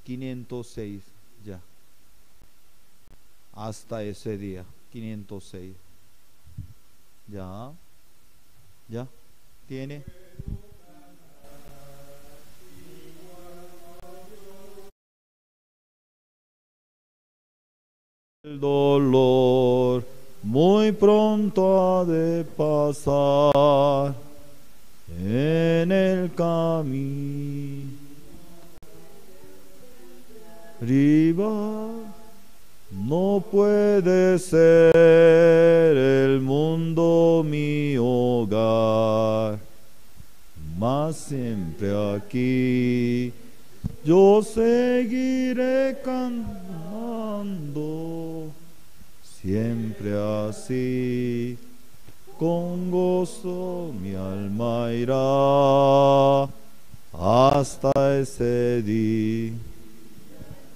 506 ya. Hasta ese día, 506. Ya. Ya. Tiene. El dolor muy pronto ha de pasar en el camino. Arriba no puede ser el mundo mi hogar, mas siempre aquí yo seguiré cantando, siempre así, con gozo mi alma irá hasta ese día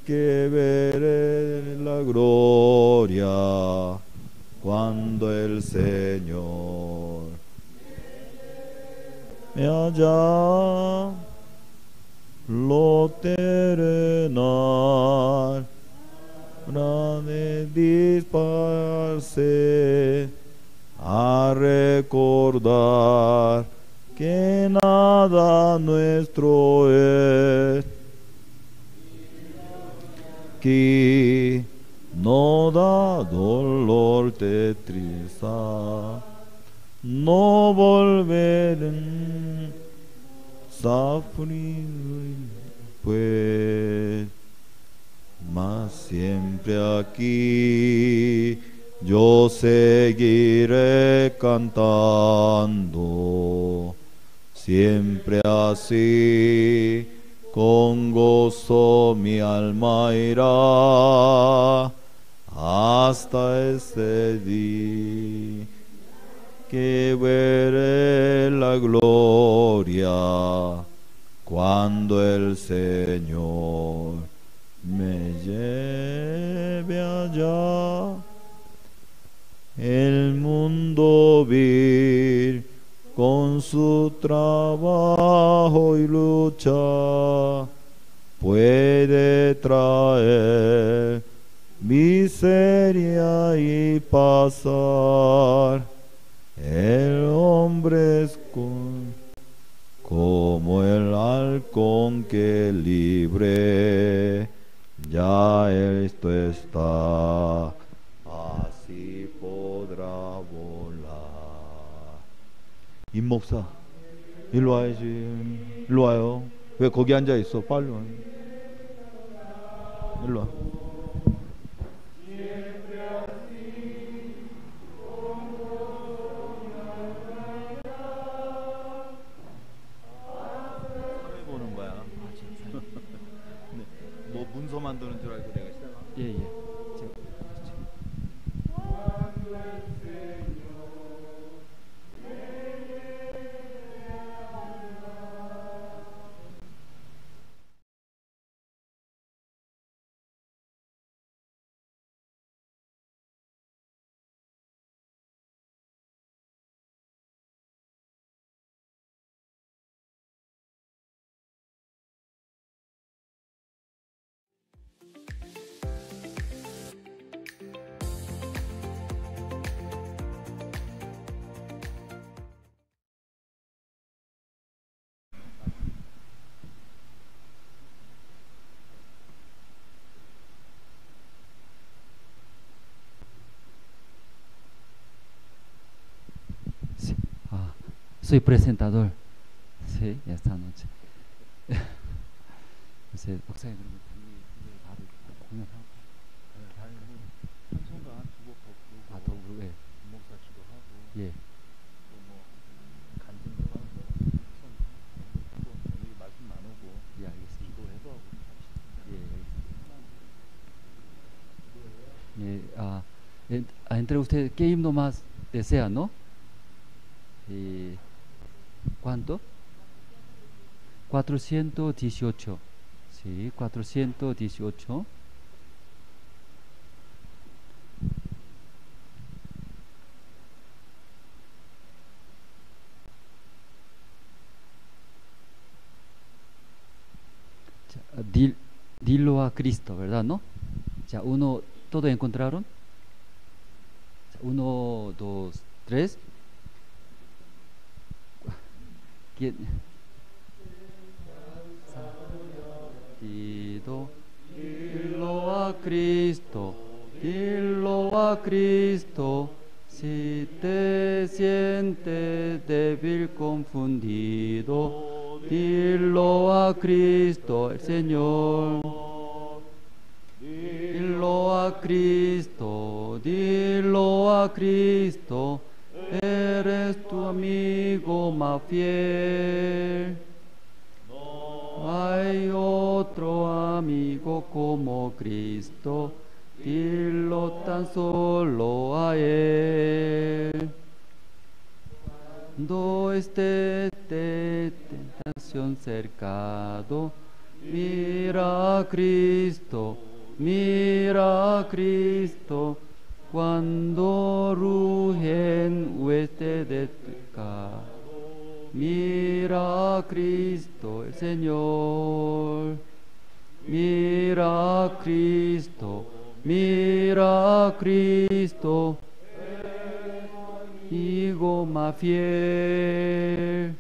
que veré la gloria cuando el Señor me haya lo terrenal habrá de disparse a recordar que nada nuestro es, que no da dolor de tristeza, no volveré sufrir pues, mas siempre aquí yo seguiré cantando, siempre así, con gozo mi alma irá hasta ese día que veré la gloria cuando el Señor me lleve allá. El mundo vil con su trabajo y lucha puede traer miseria y pasar. El hombre es como el halcón que libre ya esto está, así podrá volar. 임목사 일로 와야지. 일로 와요. 왜 거기 앉아 있어? 빨리 와. 일로 와. 보는 거야. 네. 뭐 문서 만드는 줄 알고 내가 시작. 예, 예. Soy presentador. Sí, esta noche. 글쎄, 목사님 그러면 바로 공연하고. 찬송가 한 두 곡 더 부르고. 아, 더 부르고. 예. 목사 기도하고. 예. 또 뭐 간증도 하고. 또 오늘 말씀 나누고. 예, 알겠습니다. 기도해도 하고 합시다. 예, 알겠습니다. 예, 아, entre ustedes, ¿qué himno más desea, no? ¿Cuánto? 418. Sí, 418. 자, Dilo a Cristo, ¿verdad? ¿No? Ya uno, ¿todo encontraron? 1, 2, 3. ¿Quién? Dilo a Cristo, dilo a Cristo, si te sientes débil, confundido, dilo a Cristo el Señor. Dilo a Cristo, dilo a Cristo, eres tu amigo más fiel. No hay otro amigo como Cristo, dilo tan solo a Él. Cuando esté de tentación cercado, mira a Cristo, mira a Cristo, cuando rugen hueste de pecado. Mira a Cristo el Señor, mira a Cristo, mira a Cristo, amigo más fiel.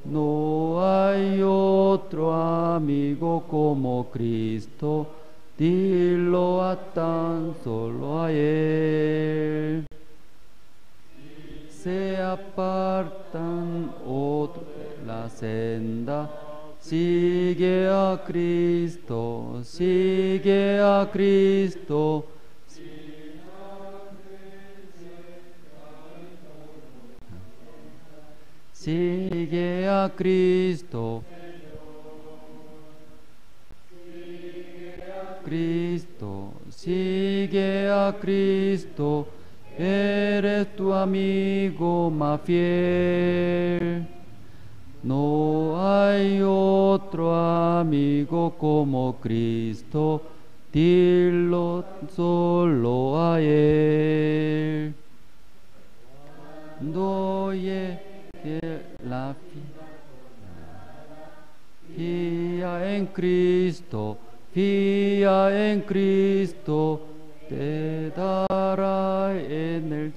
No hay otro amigo como Cristo, dilo a tan solo a Él. Se apartan otro de la senda, sigue a Cristo, sigue a Cristo. Sigue a Cristo, Cristo, sigue a Cristo, eres tu amigo más fiel. No hay otro amigo como Cristo, dilo solo a Él. Cuando llegue la fía en Cristo, fía en Cristo, te dará en el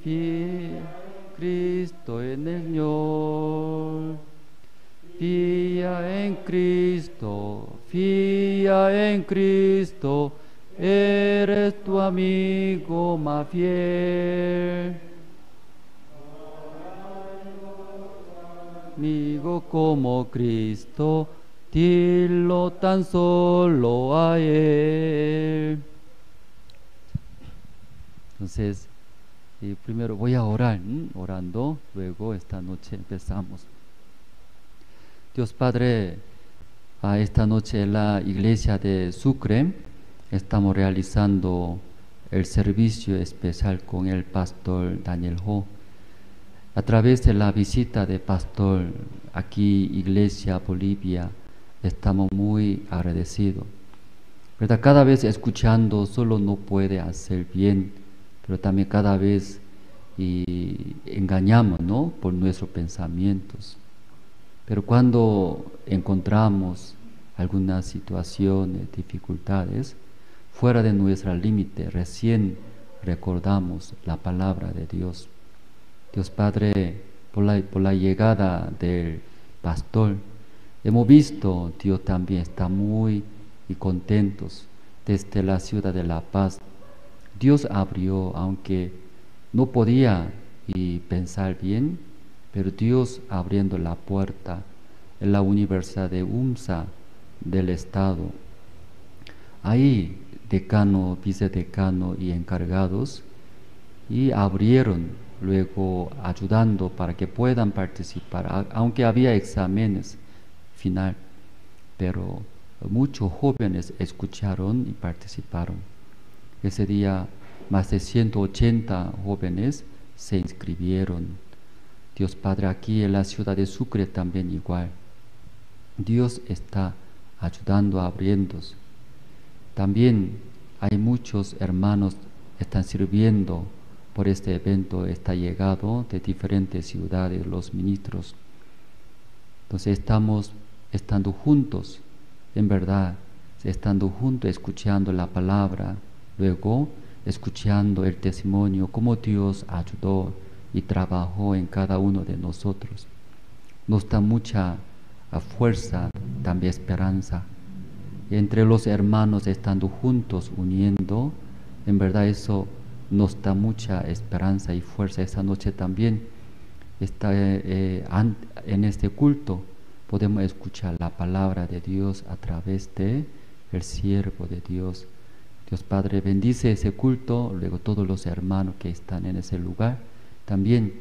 fía Cristo en el Señor. Fía en Cristo, fía en Cristo, eres tu amigo más fiel. Amigo como Cristo, dilo tan solo a Él. Entonces, primero voy a orar, orando, luego esta noche empezamos. Dios Padre, a esta noche en la iglesia de Sucre estamos realizando el servicio especial con el pastor Daniel Ho. A través de la visita de pastor aquí, Iglesia Bolivia, estamos muy agradecidos. ¿Verdad? Cada vez escuchando solo no puede hacer bien, pero también cada vez y engañamos, ¿no?, por nuestros pensamientos. Pero cuando encontramos algunas situaciones, dificultades, fuera de nuestro límite, recién recordamos la palabra de Dios. Dios Padre, por la llegada del pastor, hemos visto, Dios también está muy y contentos desde la ciudad de La Paz. Dios abrió, aunque no podía y pensar bien, pero Dios abriendo la puerta en la Universidad de UMSA del Estado. Ahí decano, vicedecano y encargados, y abrieron luego ayudando para que puedan participar, aunque había exámenes final, pero muchos jóvenes escucharon y participaron. Ese día más de 180 jóvenes se inscribieron. Dios Padre, aquí en la ciudad de Sucre también igual. Dios está ayudando, abriéndose. También hay muchos hermanos que están sirviendo por este evento, está llegado de diferentes ciudades, los ministros. Entonces estamos Estando juntos, en verdad, estando juntos, escuchando la palabra, luego escuchando el testimonio, cómo Dios ayudó y trabajó en cada uno de nosotros. Nos da mucha fuerza, también esperanza. Y entre los hermanos estando juntos, uniendo, en verdad eso nos da mucha esperanza y fuerza. Esta noche también está, en este culto podemos escuchar la palabra de Dios a través de el siervo de Dios. Dios Padre bendice ese culto, luego todos los hermanos que están en ese lugar, también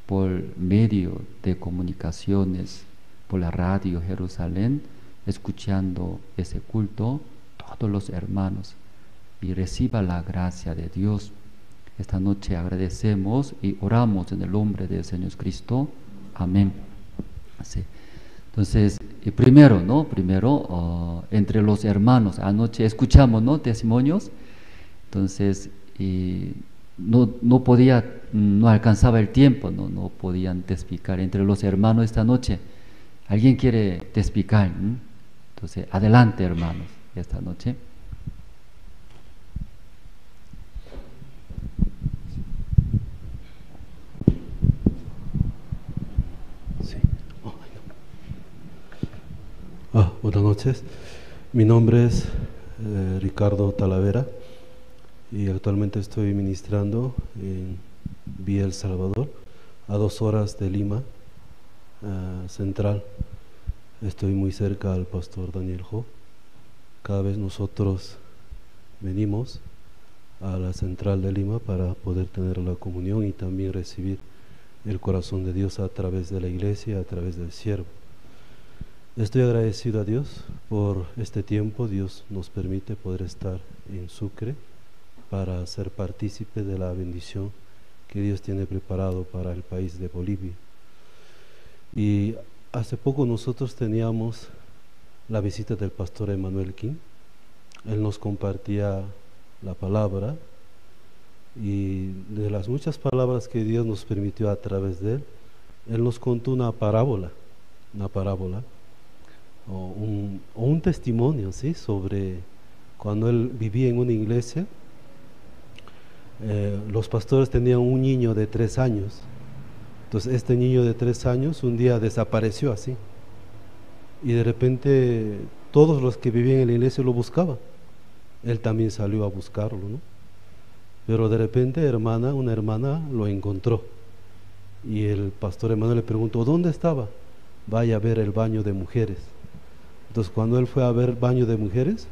por medio de comunicaciones, por la radio Jerusalén, escuchando ese culto, todos los hermanos, y reciba la gracia de Dios. Esta noche agradecemos y oramos en el nombre del Señor Cristo. Amén. Sí. Entonces, y primero, ¿no? Primero, entre los hermanos, anoche escuchamos, ¿no? Testimonios. Entonces, y no podía, no alcanzaba el tiempo, no podían testificar entre los hermanos esta noche. ¿Alguien quiere testificar? Entonces, adelante, hermanos, esta noche. Sí. Oh, buenas noches. Mi nombre es Ricardo Talavera y actualmente estoy ministrando en Villa El Salvador, a 2 horas de Lima Central. Estoy muy cerca al pastor Daniel Ho. Cada vez nosotros venimos a la central de Lima para poder tener la comunión y también recibir el corazón de Dios a través de la iglesia, a través del siervo. Estoy agradecido a Dios por este tiempo. Dios nos permite poder estar en Sucre para ser partícipe de la bendición que Dios tiene preparado para el país de Bolivia. Y hace poco nosotros teníamos la visita del pastor Emanuel King. Él nos compartía la palabra y de las muchas palabras que Dios nos permitió a través de él, él nos contó una parábola o un testimonio, ¿sí? Sobre cuando él vivía en una iglesia. Los pastores tenían un niño de 3 años. Entonces este niño de 3 años un día desapareció así, y de repente todos los que vivían en la iglesia lo buscaban. Él también salió a buscarlo, ¿no? Pero de repente una hermana lo encontró, y el pastor Emanuel le preguntó: ¿dónde estaba? Vaya a ver el baño de mujeres. Entonces cuando él fue a ver el baño de mujeres,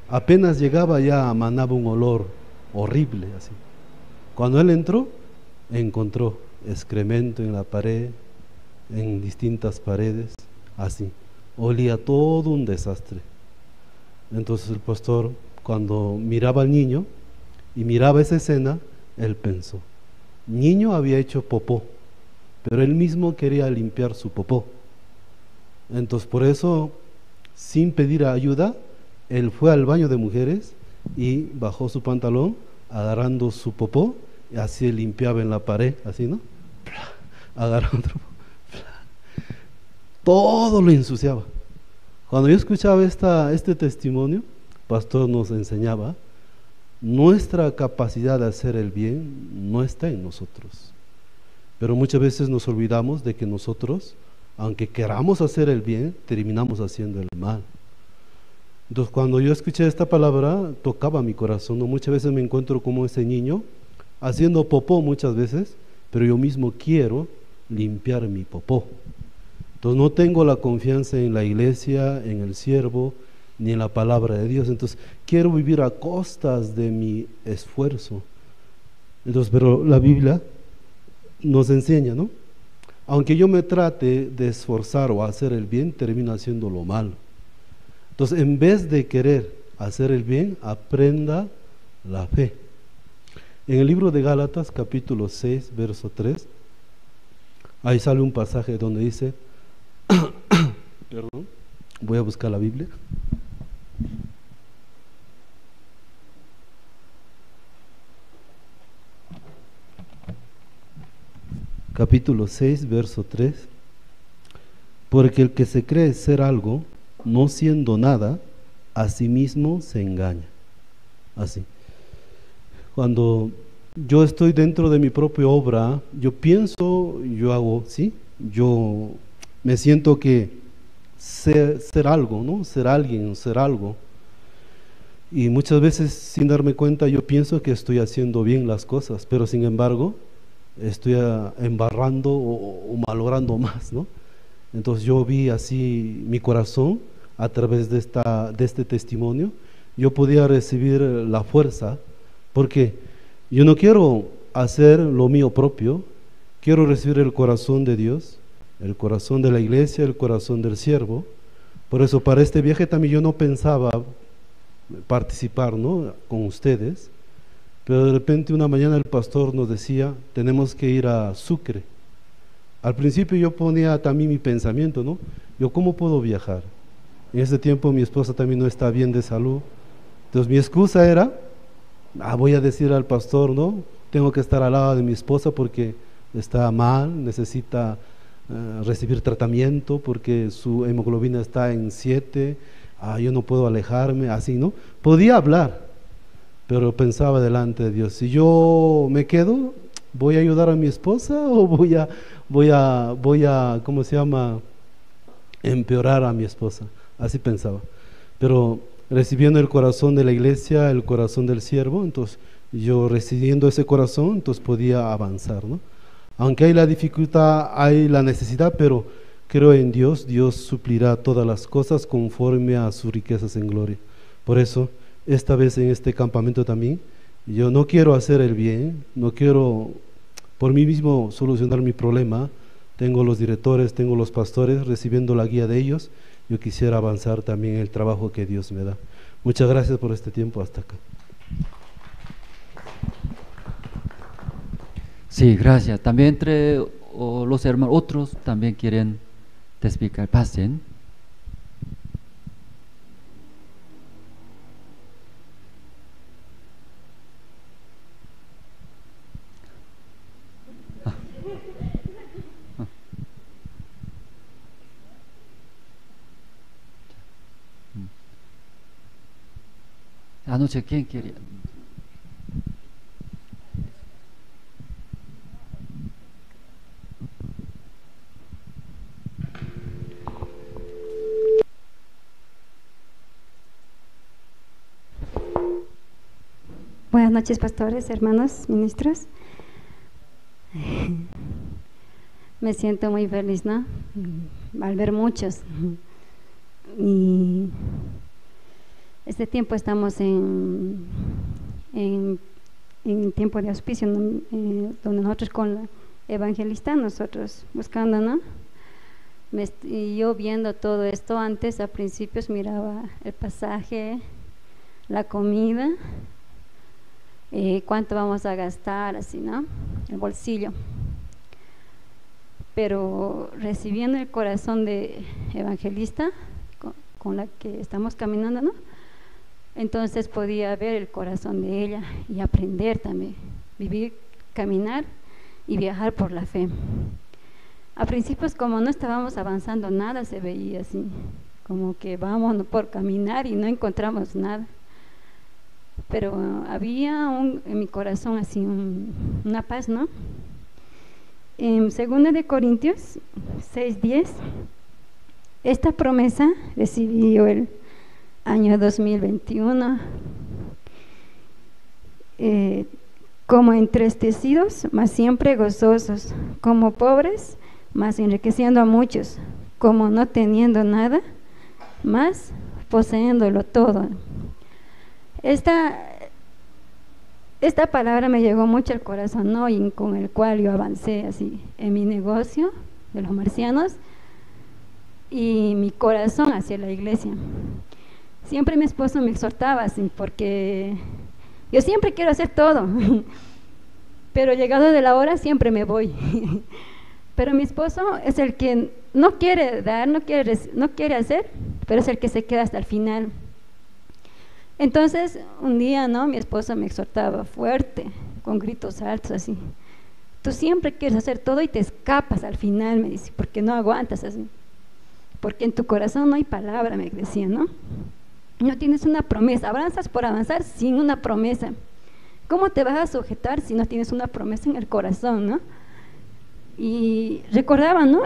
apenas llegaba ya emanaba un olor horrible así. Cuando él entró, encontró excremento en la pared, en distintas paredes, así. Olía todo un desastre. Entonces el pastor, cuando miraba al niño y miraba esa escena, él pensó: niño había hecho popó, pero él mismo quería limpiar su popó. Entonces por eso, sin pedir ayuda, él fue al baño de mujeres y bajó su pantalón, agarrando su popó, y así limpiaba en la pared, así, ¿no? Agarró otro, todo lo ensuciaba. Cuando yo escuchaba este testimonio, pastor nos enseñaba, nuestra capacidad de hacer el bien no está en nosotros. Pero muchas veces nos olvidamos de que nosotros, aunque queramos hacer el bien, terminamos haciendo el mal. Entonces cuando yo escuché esta palabra, tocaba mi corazón, ¿no? Muchas veces me encuentro como ese niño, haciendo popó muchas veces, pero yo mismo quiero limpiar mi popó. Entonces no tengo la confianza en la iglesia, en el siervo, ni en la palabra de Dios. Entonces quiero vivir a costas de mi esfuerzo. Entonces, pero la Biblia nos enseña, ¿no? Aunque yo me trate de esforzar o hacer el bien, termino haciendo lo malo. Entonces, en vez de querer hacer el bien, aprenda la fe. En el libro de Gálatas, capítulo 6, verso 3, ahí sale un pasaje donde dice, perdón, voy a buscar la Biblia. Capítulo 6, verso 3, Porque el que se cree ser algo, no siendo nada, a sí mismo se engaña. Así. Cuando yo estoy dentro de mi propia obra, yo pienso, yo hago, ¿sí? Yo me siento que ser algo, ¿no? Ser alguien, ser algo. Y muchas veces, sin darme cuenta, yo pienso que estoy haciendo bien las cosas, pero sin embargo, estoy embarrando o malogrando más, ¿no? Entonces yo vi así mi corazón a través de este testimonio. Yo podía recibir la fuerza, porque yo no quiero hacer lo mío propio, quiero recibir el corazón de Dios, el corazón de la iglesia, el corazón del siervo. Por eso para este viaje también yo no pensaba participar, ¿no?, con ustedes, pero de repente una mañana el pastor nos decía, tenemos que ir a Sucre. Al principio yo ponía también mi pensamiento, ¿no? Yo, ¿cómo puedo viajar? En ese tiempo mi esposa también no está bien de salud. Entonces mi excusa era, voy a decir al pastor, ¿no? Tengo que estar al lado de mi esposa porque está mal, necesita recibir tratamiento porque su hemoglobina está en 7, yo no puedo alejarme, así, ¿no? Podía hablar, pero pensaba delante de Dios, si yo me quedo, ¿voy a ayudar a mi esposa o voy a, ¿cómo se llama?, empeorar a mi esposa? Así pensaba. Pero recibiendo el corazón de la iglesia, el corazón del siervo, entonces yo recibiendo ese corazón, entonces podía avanzar, ¿no? Aunque hay la dificultad, hay la necesidad, pero creo en Dios, Dios suplirá todas las cosas conforme a sus riquezas en gloria. Por eso, esta vez en este campamento también, yo no quiero hacer el bien, no quiero por mí mismo solucionar mi problema. Tengo los directores, tengo los pastores, recibiendo la guía de ellos, yo quisiera avanzar también en el trabajo que Dios me da. Muchas gracias por este tiempo, hasta acá. Sí, gracias. También entre los hermanos, otros también quieren testificar. Pasen. Anoche, ¿quién quería? Buenas noches, pastores, hermanos, ministros. Me siento muy feliz, ¿no?, al ver muchos. Y este tiempo estamos en tiempo de auspicio, ¿no?, donde nosotros con la evangelista, nosotros buscando, ¿no? Y yo viendo todo esto antes, a principios miraba el pasaje, la comida, cuánto vamos a gastar, así, ¿no?, el bolsillo. Pero recibiendo el corazón de evangelista con la que estamos caminando, ¿no?, entonces podía ver el corazón de ella y aprender también, vivir, caminar y viajar por la fe. A principios, como no estábamos avanzando nada, se veía así, como que vamos por caminar y no encontramos nada. Pero había en mi corazón así una paz, ¿no? En 2 de Corintios 6:10, esta promesa recibí yo el año 2021, como entristecidos, mas siempre gozosos, como pobres, mas enriqueciendo a muchos, como no teniendo nada, mas poseyéndolo todo. Esta palabra me llegó mucho al corazón, ¿no?, y con el cual yo avancé así en mi negocio de los marcianos y mi corazón hacia la iglesia. Siempre mi esposo me exhortaba así, porque yo siempre quiero hacer todo, pero llegado de la hora siempre me voy. Pero mi esposo es el que no quiere dar, no quiere hacer, pero es el que se queda hasta el final. Entonces, un día, ¿no?, mi esposo me exhortaba fuerte, con gritos altos así. Tú siempre quieres hacer todo y te escapas al final, me dice, porque no aguantas así. Porque en tu corazón no hay palabra, me decía, ¿no? No tienes una promesa, avanzas por avanzar sin una promesa. ¿Cómo te vas a sujetar si no tienes una promesa en el corazón, no? Y recordaba, ¿no?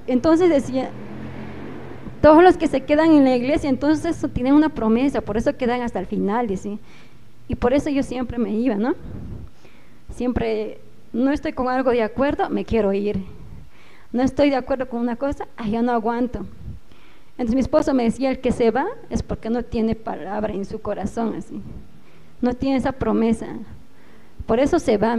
Entonces decía, todos los que se quedan en la iglesia, entonces tienen una promesa, por eso quedan hasta el final, decía. Y por eso yo siempre me iba, ¿no? Siempre no estoy con algo de acuerdo, me quiero ir. No estoy de acuerdo con una cosa, ay, ya no aguanto. Entonces mi esposo me decía, el que se va es porque no tiene palabra en su corazón, así. No tiene esa promesa, por eso se va.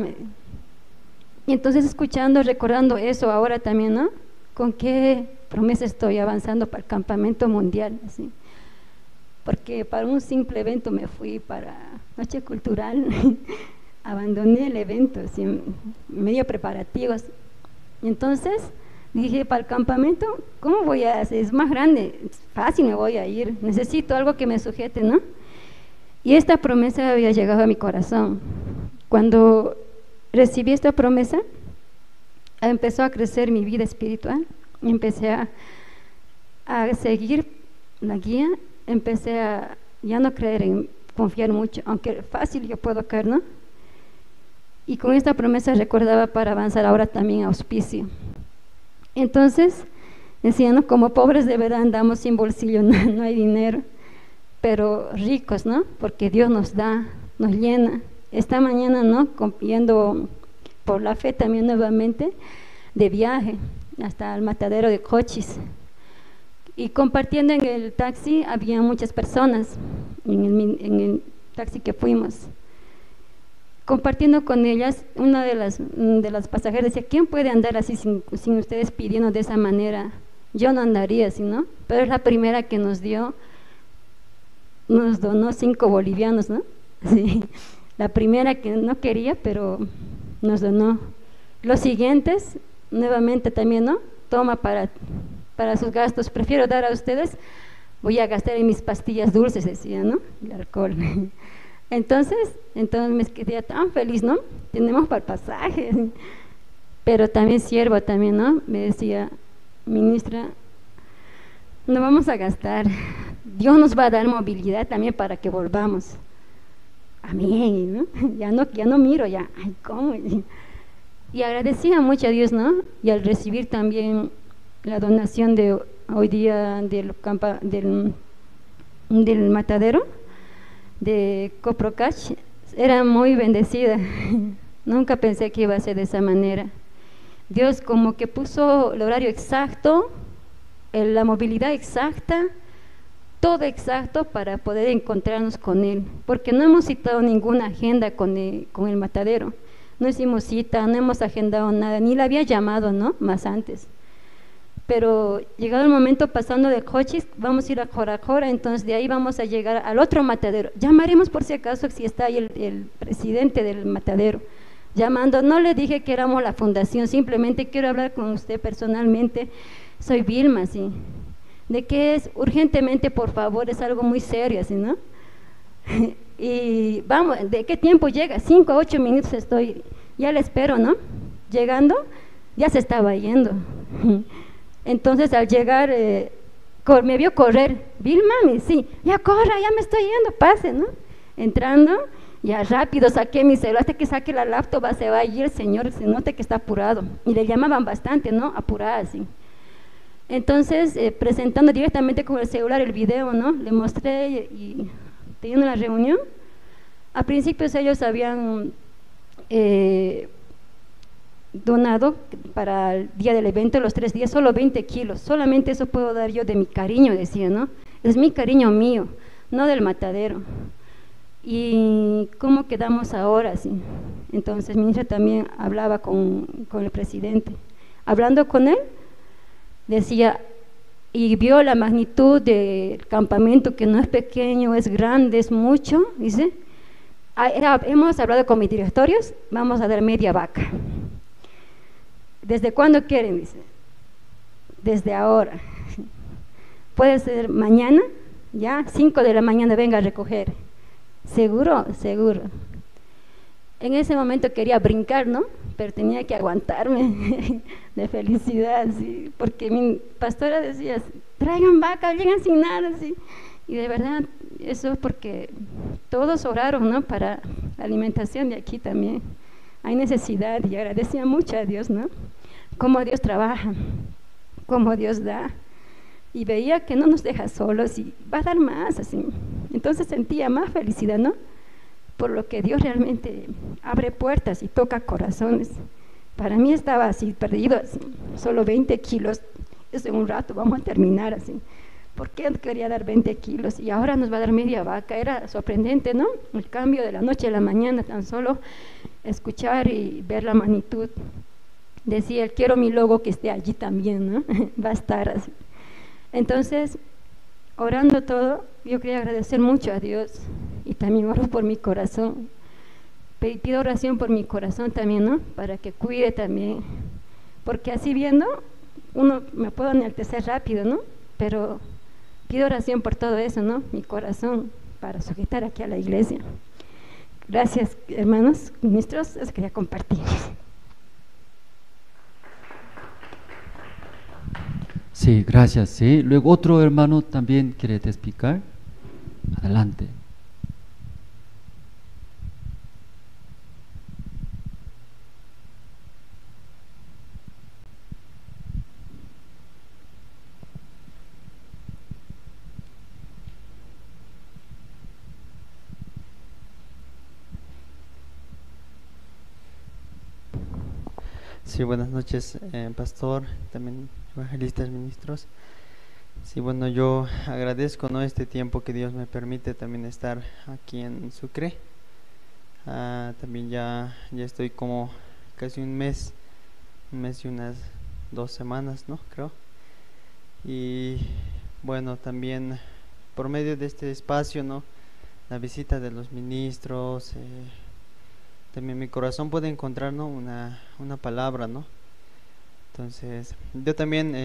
Y entonces escuchando, recordando eso ahora también, ¿no? ¿Con qué promesa estoy avanzando para el campamento mundial? Así. Porque para un simple evento me fui para Noche Cultural, abandoné el evento, así, medio preparativos. Y entonces dije, para el campamento, ¿cómo voy a hacer? Es más grande, es fácil, me voy a ir, necesito algo que me sujete, ¿no? Y esta promesa había llegado a mi corazón. Cuando recibí esta promesa, empezó a crecer mi vida espiritual, empecé a seguir la guía, empecé a ya no creer en confiar mucho, aunque fácil yo puedo caer, ¿no? Y con esta promesa recordaba para avanzar ahora también a auspicio. Entonces, decían, ¿no? Como pobres de verdad andamos sin bolsillo, no hay dinero, pero ricos, ¿no? Porque Dios nos da, nos llena. Esta mañana, ¿no? Yendo por la fe también nuevamente, de viaje hasta el matadero de Cochis. Y compartiendo en el taxi había muchas personas, en el taxi que fuimos. Compartiendo con ellas, una de las pasajeras decía, ¿quién puede andar así sin ustedes pidiendo de esa manera? Yo no andaría así, ¿no? Pero es la primera que nos dio, nos donó 5 bolivianos, ¿no? Sí, la primera que no quería, pero nos donó. Los siguientes, nuevamente también, ¿no? Toma para sus gastos, prefiero dar a ustedes, voy a gastar en mis pastillas dulces, decía, ¿no? El alcohol. Entonces me quedé tan feliz, ¿no? Tenemos para el pasaje. Pero también siervo también, ¿no? Me decía, ministra, no vamos a gastar, Dios nos va a dar movilidad también para que volvamos. Amén, ¿no? Ya no miro, ya, ay, ¿cómo? Y agradecía mucho a Dios, ¿no? Y al recibir también la donación de hoy día del matadero de Coprocach, era muy bendecida. Nunca pensé que iba a ser de esa manera. Dios como que puso el horario exacto, la movilidad exacta, todo exacto para poder encontrarnos con Él, porque no hemos citado ninguna agenda con el matadero, no hicimos cita, no hemos agendado nada, ni la había llamado, ¿no? Más antes. Pero llegado el momento, pasando de Cochis, vamos a ir a Jorajora, entonces de ahí vamos a llegar al otro matadero. Llamaremos por si acaso si está ahí el presidente del matadero. Llamando, no le dije que éramos la fundación, simplemente quiero hablar con usted personalmente. Soy Vilma, sí. ¿De qué es? Urgentemente, por favor, es algo muy serio, así, ¿no? Y vamos, ¿de qué tiempo llega? 5 a 8 minutos estoy, ya le espero, ¿no? Llegando, ya se estaba yendo. Entonces al llegar, me vio correr, Vilma, sí, ya corra, ya me estoy yendo, pase, ¿no? Entrando, ya rápido saqué mi celular, hasta que saque la laptop, se va a ir el señor, se nota que está apurado. Y le llamaban bastante, ¿no? Apurada, sí. Entonces, presentando directamente con el celular el video, ¿no? Le mostré y teniendo la reunión. A principios ellos habían donado para el día del evento, los 3 días, solo 20 kilos, solamente eso puedo dar yo de mi cariño, decía, ¿no? Es mi cariño mío, no del matadero. ¿Y cómo quedamos ahora? Sí? Entonces, ministra también hablaba con el presidente. Hablando con él, decía, y vio la magnitud del campamento, que no es pequeño, es grande, es mucho, dice, hemos hablado con mis directorios, vamos a dar media vaca. ¿Desde cuándo quieren? Dice, desde ahora. Puede ser mañana, ya, 5 de la mañana venga a recoger. ¿Seguro? Seguro. En ese momento quería brincar, ¿no? Pero tenía que aguantarme de felicidad, ¿sí? Porque mi pastora decía, traigan vaca, llegan sin nada, ¿sí? Y de verdad, eso es porque todos oraron, ¿no? Para la alimentación de aquí también. Hay necesidad y agradecía mucho a Dios, ¿no? Cómo Dios trabaja, cómo Dios da. Y veía que no nos deja solos y va a dar más, así. Entonces sentía más felicidad, ¿no? Por lo que Dios realmente abre puertas y toca corazones. Para mí estaba así, perdido, así, solo 20 kilos. Eso en un rato vamos a terminar así. ¿Por qué quería dar 20 kilos? Y ahora nos va a dar media vaca. Era sorprendente, ¿no? El cambio de la noche a la mañana, tan solo escuchar y ver la magnitud. Decía, quiero mi logo que esté allí también, ¿no? Va a estar así. Entonces, orando todo, yo quería agradecer mucho a Dios y también oro por mi corazón. Pido oración por mi corazón también, ¿no? Para que cuide también. Porque así viendo, uno me puedo enaltecer rápido, ¿no? Pero pido oración por todo eso, ¿no? Mi corazón, para sujetar aquí a la iglesia. Gracias, hermanos, ministros, eso quería compartir. Sí, gracias. Sí. Luego otro hermano también quiere explicar. Adelante. Sí, buenas noches, pastor, también evangelistas, ministros. Sí, bueno, yo agradezco, ¿no?, este tiempo que Dios me permite también estar aquí en Sucre. También ya estoy como casi un mes y unas 2 semanas, ¿no?, creo. Y bueno, también por medio de este espacio, ¿no?, la visita de los ministros, también mi corazón puede encontrar, ¿no?, una palabra, ¿no? Entonces, yo también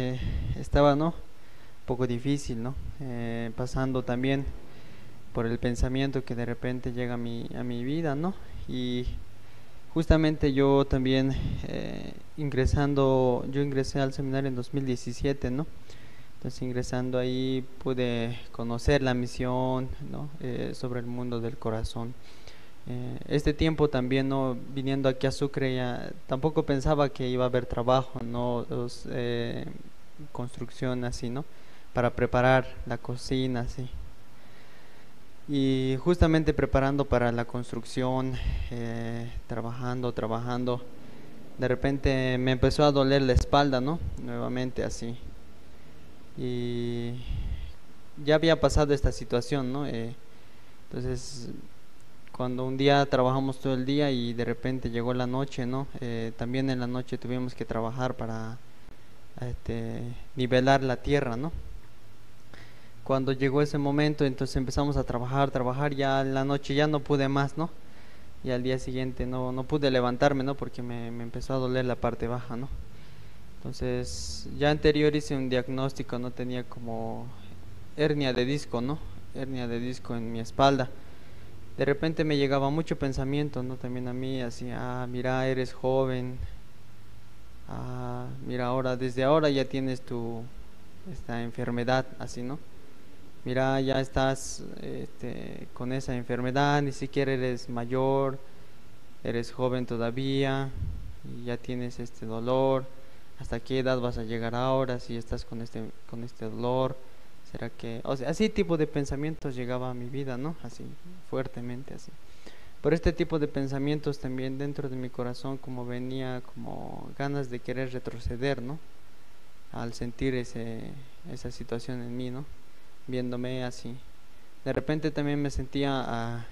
estaba, ¿no?, un poco difícil, ¿no?, pasando también por el pensamiento que de repente llega a mi vida, ¿no? Y justamente yo también yo ingresé al seminario en 2017, ¿no? Entonces, ingresando ahí pude conocer la misión, ¿no?, sobre el mundo del corazón. Este tiempo también, ¿no?, viniendo aquí a Sucre, ya tampoco pensaba que iba a haber trabajo, ¿no?, construcción así, ¿no?, para preparar la cocina, así. Y justamente preparando para la construcción, trabajando, de repente me empezó a doler la espalda, ¿no?, nuevamente así. Y ya había pasado esta situación, ¿no? Entonces, cuando un día trabajamos todo el día y de repente llegó la noche, ¿no? También en la noche tuvimos que trabajar para nivelar la tierra, ¿no? Cuando llegó ese momento, entonces empezamos a trabajar, ya en la noche ya no pude más, ¿no? Y al día siguiente no pude levantarme, ¿no? Porque me empezó a doler la parte baja, ¿no? Entonces, ya anterior hice un diagnóstico, ¿no? Tenía como hernia de disco, ¿no? Hernia de disco en mi espalda. De repente me llegaba mucho pensamiento, ¿no? También a mí, así, mira, eres joven, mira, ahora, desde ahora ya tienes esta enfermedad, así, ¿no? Mira, ya estás con esa enfermedad, ni siquiera eres mayor, eres joven todavía, y ya tienes este dolor. ¿Hasta qué edad vas a llegar ahora si estás con este dolor? ¿Será que...? O sea, así tipo de pensamientos llegaba a mi vida, ¿no? Así, fuertemente, así. Pero este tipo de pensamientos también dentro de mi corazón, como venía, como ganas de querer retroceder, ¿no? Al sentir esa situación en mí, ¿no? Viéndome así. De repente también me sentía a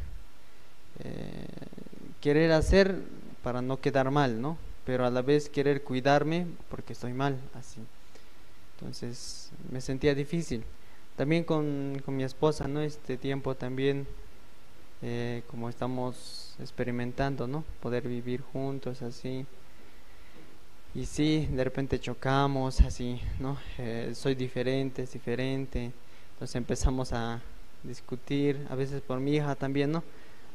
querer hacer para no quedar mal, ¿no? Pero a la vez querer cuidarme porque estoy mal, así. Entonces me sentía difícil. También con mi esposa, ¿no? Este tiempo también, como estamos experimentando, ¿no? Poder vivir juntos, así. Y sí, de repente chocamos, así, ¿no? Soy diferente, es diferente. Entonces empezamos a discutir, a veces por mi hija también, ¿no?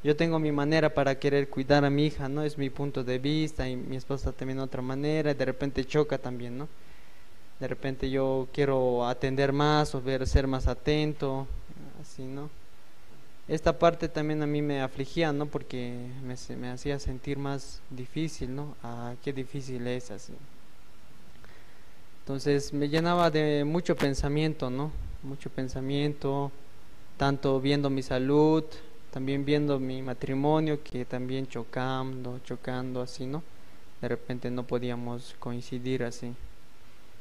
Yo tengo mi manera para querer cuidar a mi hija, ¿no? Es mi punto de vista y mi esposa también otra manera, y de repente choca también, ¿no? De repente yo quiero atender más o ver, ser más atento, así, ¿no? Esta parte también a mí me afligía, ¿no? Porque me hacía sentir más difícil, ¿no? Ah, qué difícil es así. Entonces me llenaba de mucho pensamiento, ¿no? Mucho pensamiento, tanto viendo mi salud, también viendo mi matrimonio, que también chocando, chocando así, ¿no? De repente no podíamos coincidir así.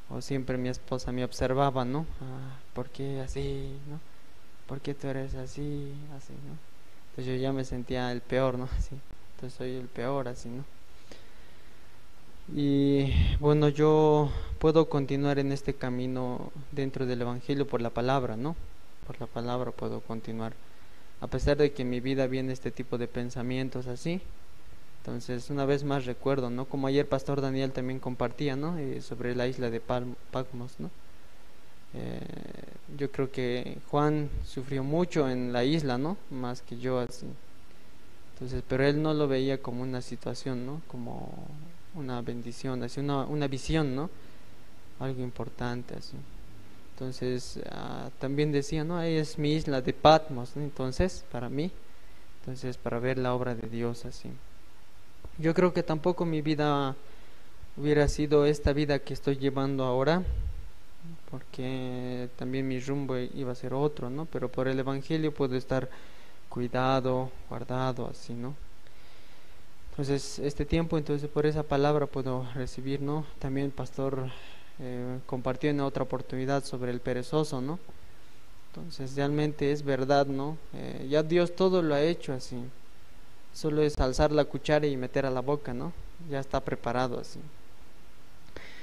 O siempre mi esposa me observaba, ¿no? Ah, ¿por qué así, no? ¿Por qué tú eres así, así, no? Entonces yo ya me sentía el peor, ¿no? Así. Entonces soy el peor, así, ¿no? Y bueno, yo puedo continuar en este camino dentro del Evangelio por la palabra, ¿no? Por la palabra puedo continuar. A pesar de que en mi vida viene este tipo de pensamientos así. Entonces, una vez más recuerdo, ¿no? Como ayer Pastor Daniel también compartía, ¿no? Sobre la isla de Patmos, ¿no? Yo creo que Juan sufrió mucho en la isla, ¿no? Más que yo, así. Entonces, pero él no lo veía como una situación, ¿no? Como una bendición, así, una visión, ¿no? Algo importante, así. Entonces, también decía, ¿no? Ahí es mi isla de Patmos, ¿no? Entonces, para mí, entonces, para ver la obra de Dios, así. Yo creo que tampoco mi vida hubiera sido esta vida que estoy llevando ahora, porque también mi rumbo iba a ser otro, ¿no? Pero por el Evangelio puedo estar cuidado, guardado, así, ¿no? Entonces, este tiempo, entonces por esa palabra puedo recibir, ¿no? También el pastor compartió en otra oportunidad sobre el perezoso, ¿no? Entonces, realmente es verdad, ¿no? Ya Dios todo lo ha hecho así. Solo es alzar la cuchara y meter a la boca, ¿no? Ya está preparado así.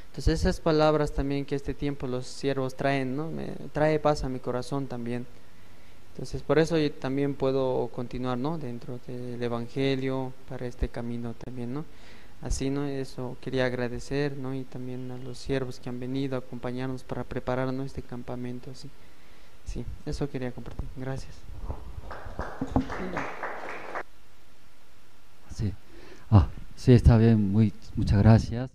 Entonces esas palabras también que este tiempo los siervos traen, ¿no? Me trae paz a mi corazón también. Entonces por eso yo también puedo continuar, ¿no? Dentro del Evangelio, para este camino también, ¿no? Así, ¿no? Eso quería agradecer, ¿no? Y también a los siervos que han venido a acompañarnos para prepararnos este campamento, así. Sí, eso quería compartir. Gracias. Sí. Ah, sí, está bien, muchas gracias.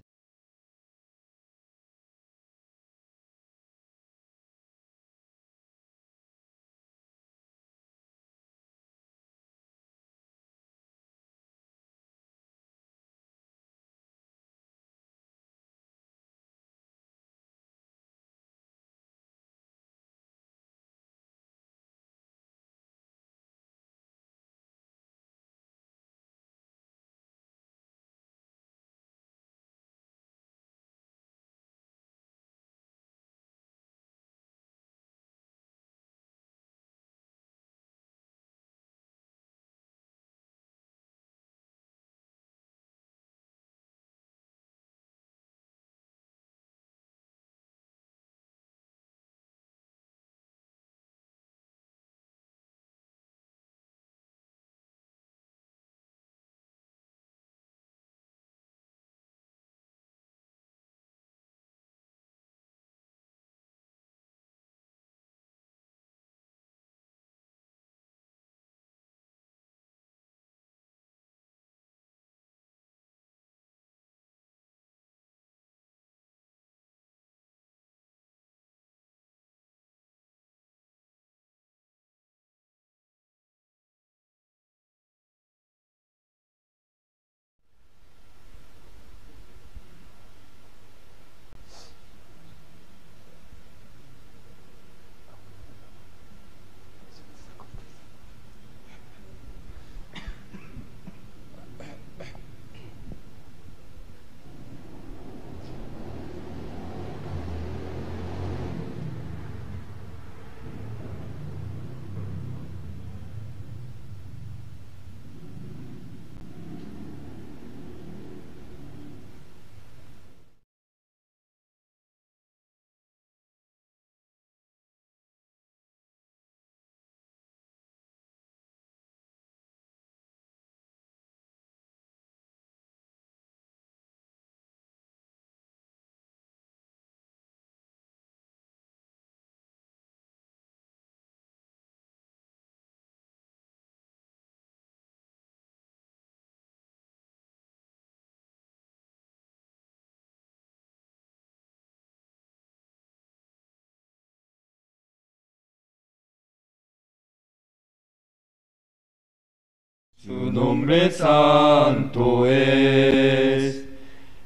Su nombre santo es.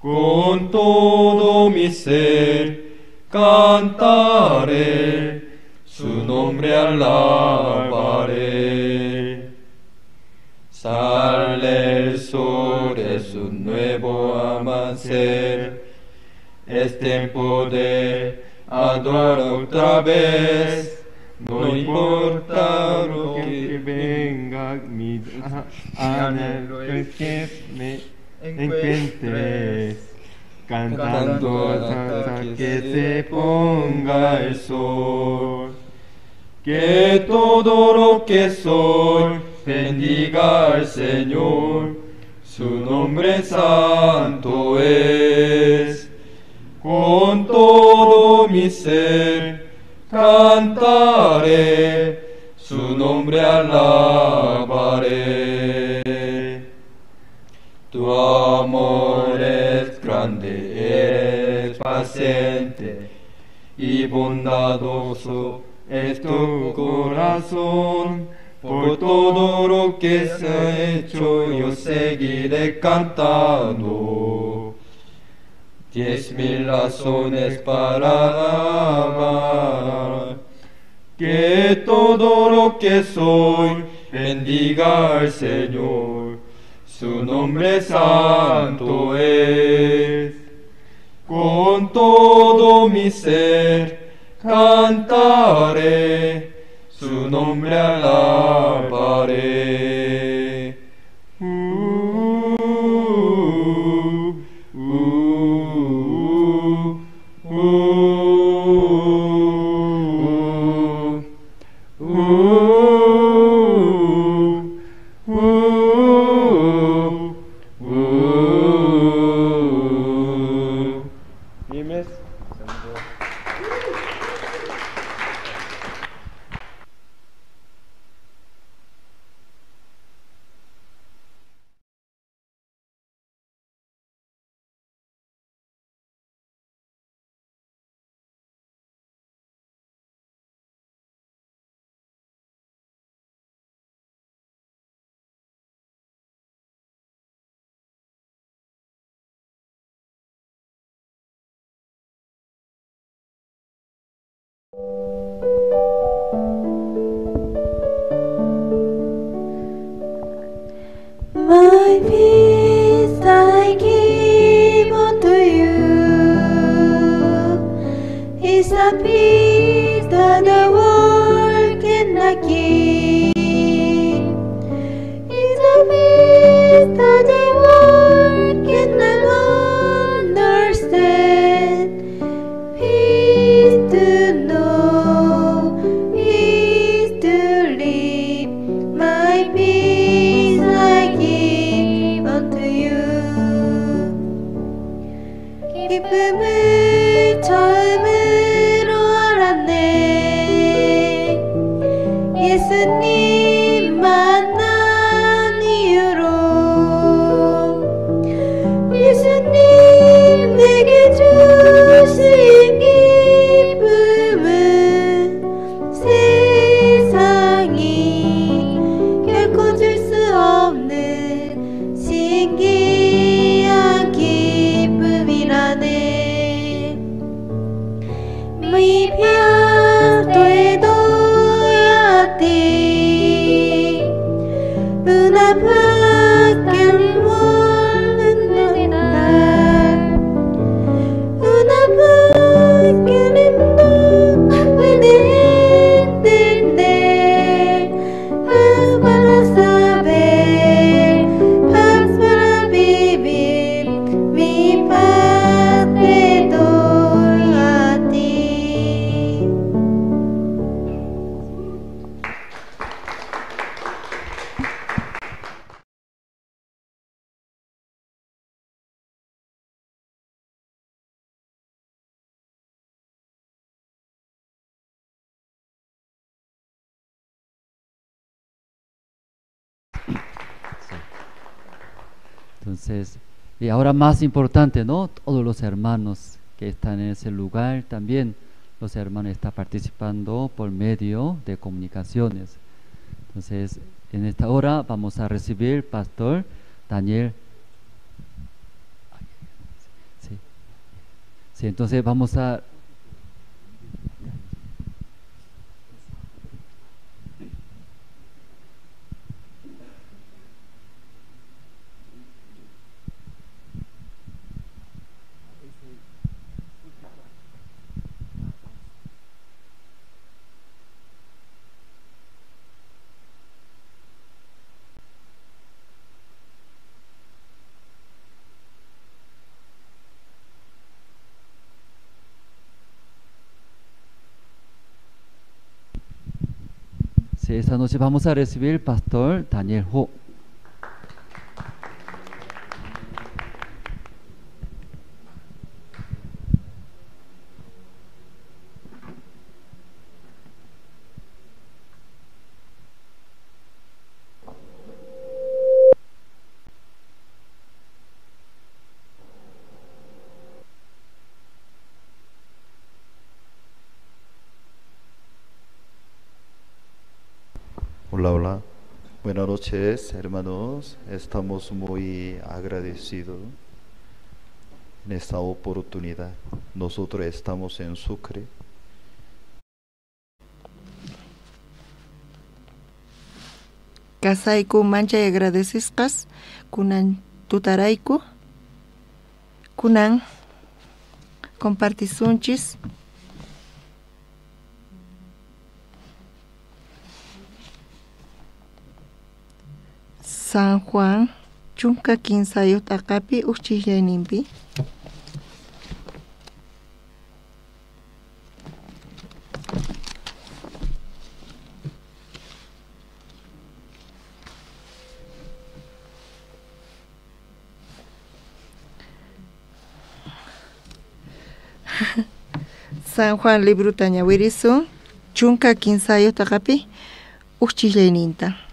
Con todo mi ser cantaré, su nombre alabaré. Sale el sol, es un nuevo amanecer, es tiempo de adorar otra vez. No importa lo que venga, mi anhelo es que me encuentres cantando hasta que se ponga el sol. Que todo lo que soy bendiga al Señor, su nombre santo es. Con todo mi ser cantaré, su nombre alabaré. Tu amor es grande, eres paciente y bondadoso es tu corazón. Por todo lo que se ha hecho yo seguiré cantando. 10,000 razones para alabar. Que todo lo que soy bendiga al Señor, su nombre santo es. Con todo mi ser cantaré, su nombre alabaré. My peace I give unto you, is a peace that the world cannot give. Is a peace that the world cannot understand. Peace to know, peace to live. My peace I give unto you. 기쁨을 처음으로 알았네. 예수님 만난 이후로 예수님 내게 주신 기쁨은 세상이 결코 줄 수 없는 신기한 기쁨이라네. Mi paz te doy a ti, una paz que el mundo no da, una paz que el mundo no puede entender, paz para saber, paz para vivir, mi paz te doy a ti. Entonces, y ahora más importante, ¿no? Todos los hermanos que están en ese lugar también, los hermanos están participando por medio de comunicaciones. Entonces, En esta hora vamos a recibir Pastor Daniel. Sí. Sí, entonces vamos a Sí, esta noche vamos a recibir Pastor Daniel Ho. Hola, hola. Buenas noches, hermanos. Estamos muy agradecidos en esta oportunidad. Nosotros estamos en Sucre. Kasayku manchay agradecisqas kunan tutarayku kunan compartisunchis San Juan 13 t'aqapi uqchillayninpi. San Juan libruta ñawirisun 13 t'aqapi uqchillayninta.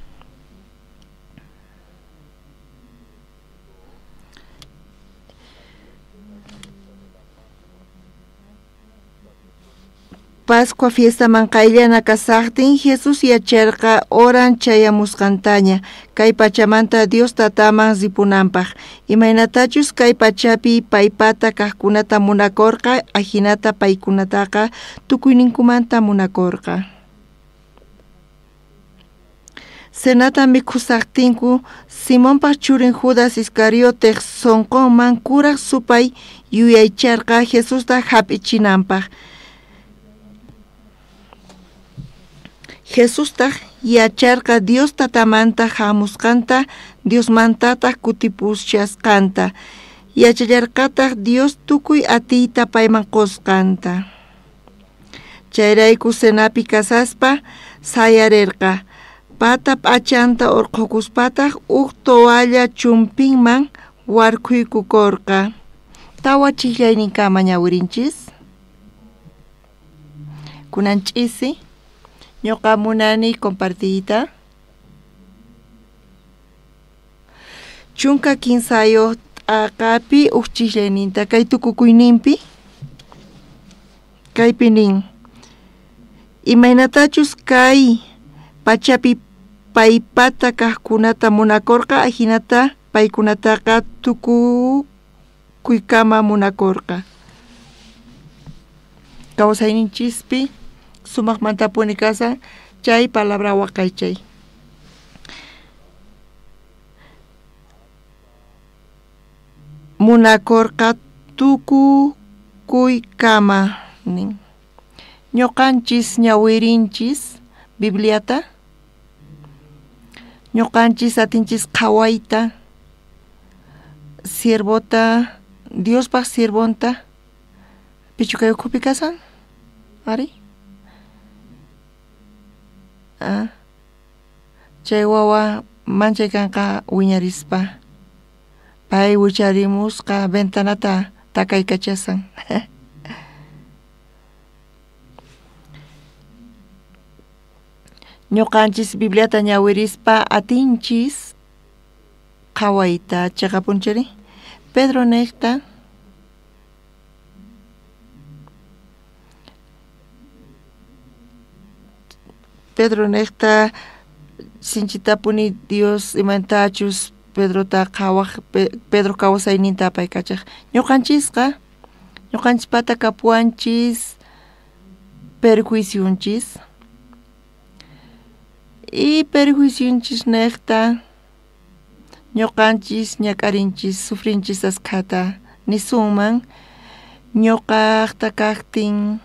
Pascua fiesta manqayllana kasaqtin Jesus yacharqa oran chayamusqantaña kay pachamanta Dios tataman ripunanpaq imaynatachus kay pachapi paypata kaqkunata munakurqa ajinata paykunataqa tukuyninkumanta munakurqa. Cenata mikhusaqtinku Simonpaq churin Judas Iscarioteq sunqunman kuraq supay yuyaycharqa Jesusta hap'ichinanpaq. Jesustaq yacharqa Dios tatamanta hamusqanta, Diosmantataq kutipushasqanta, yachallarqataq Dios tukuy atiyta payman qusqanta. Chayrayku cenapi kasaspa sayarirqa, pata p'achanta urqhukuspataq huk toalla chumpinman warkhuykukurqa. Tawa chillayninkama ñawirinchis. Kunan ch'isi ñuqa munani compartiyta. 13 t'aqapi uqchillayninta kay tukukuyninpi kaypi nin imaynatachus kay pachapi paypata kaqkunata munakurqa ajinata paykunataqa tukukuykama munakurqa. Kawsayninchispi sumaqmantapuni kasan chay palabra waqaychay. Munakurqa tukukuykama nin. Ñuqanchis ñawirinchis Bibliata, ñuqanchis atinchis qhawayta siervota Diospaq siervonta pichu kay ukhupi kasan ari. Ah, chay wawa manchay kanqa wiñarispa pay wicharimusqa ventanata takaykachasan. Ñuqanchis Bibliata ñawirispa atinchis qhawayta chiqapunchiri Pedro niqta Pedro niqta Sinchitapuni Dios imantachus Pedrota qhawaj, Pedro kawsayninta apaykachaj. Ñuqanchisqa, ñuqanchispata kapuwanchis perjuicionchis. Y perjuicionchis nejta ñuqanchis ñak'arinchis, sufrinchis askhata nisunman ñuqaqta kaqtin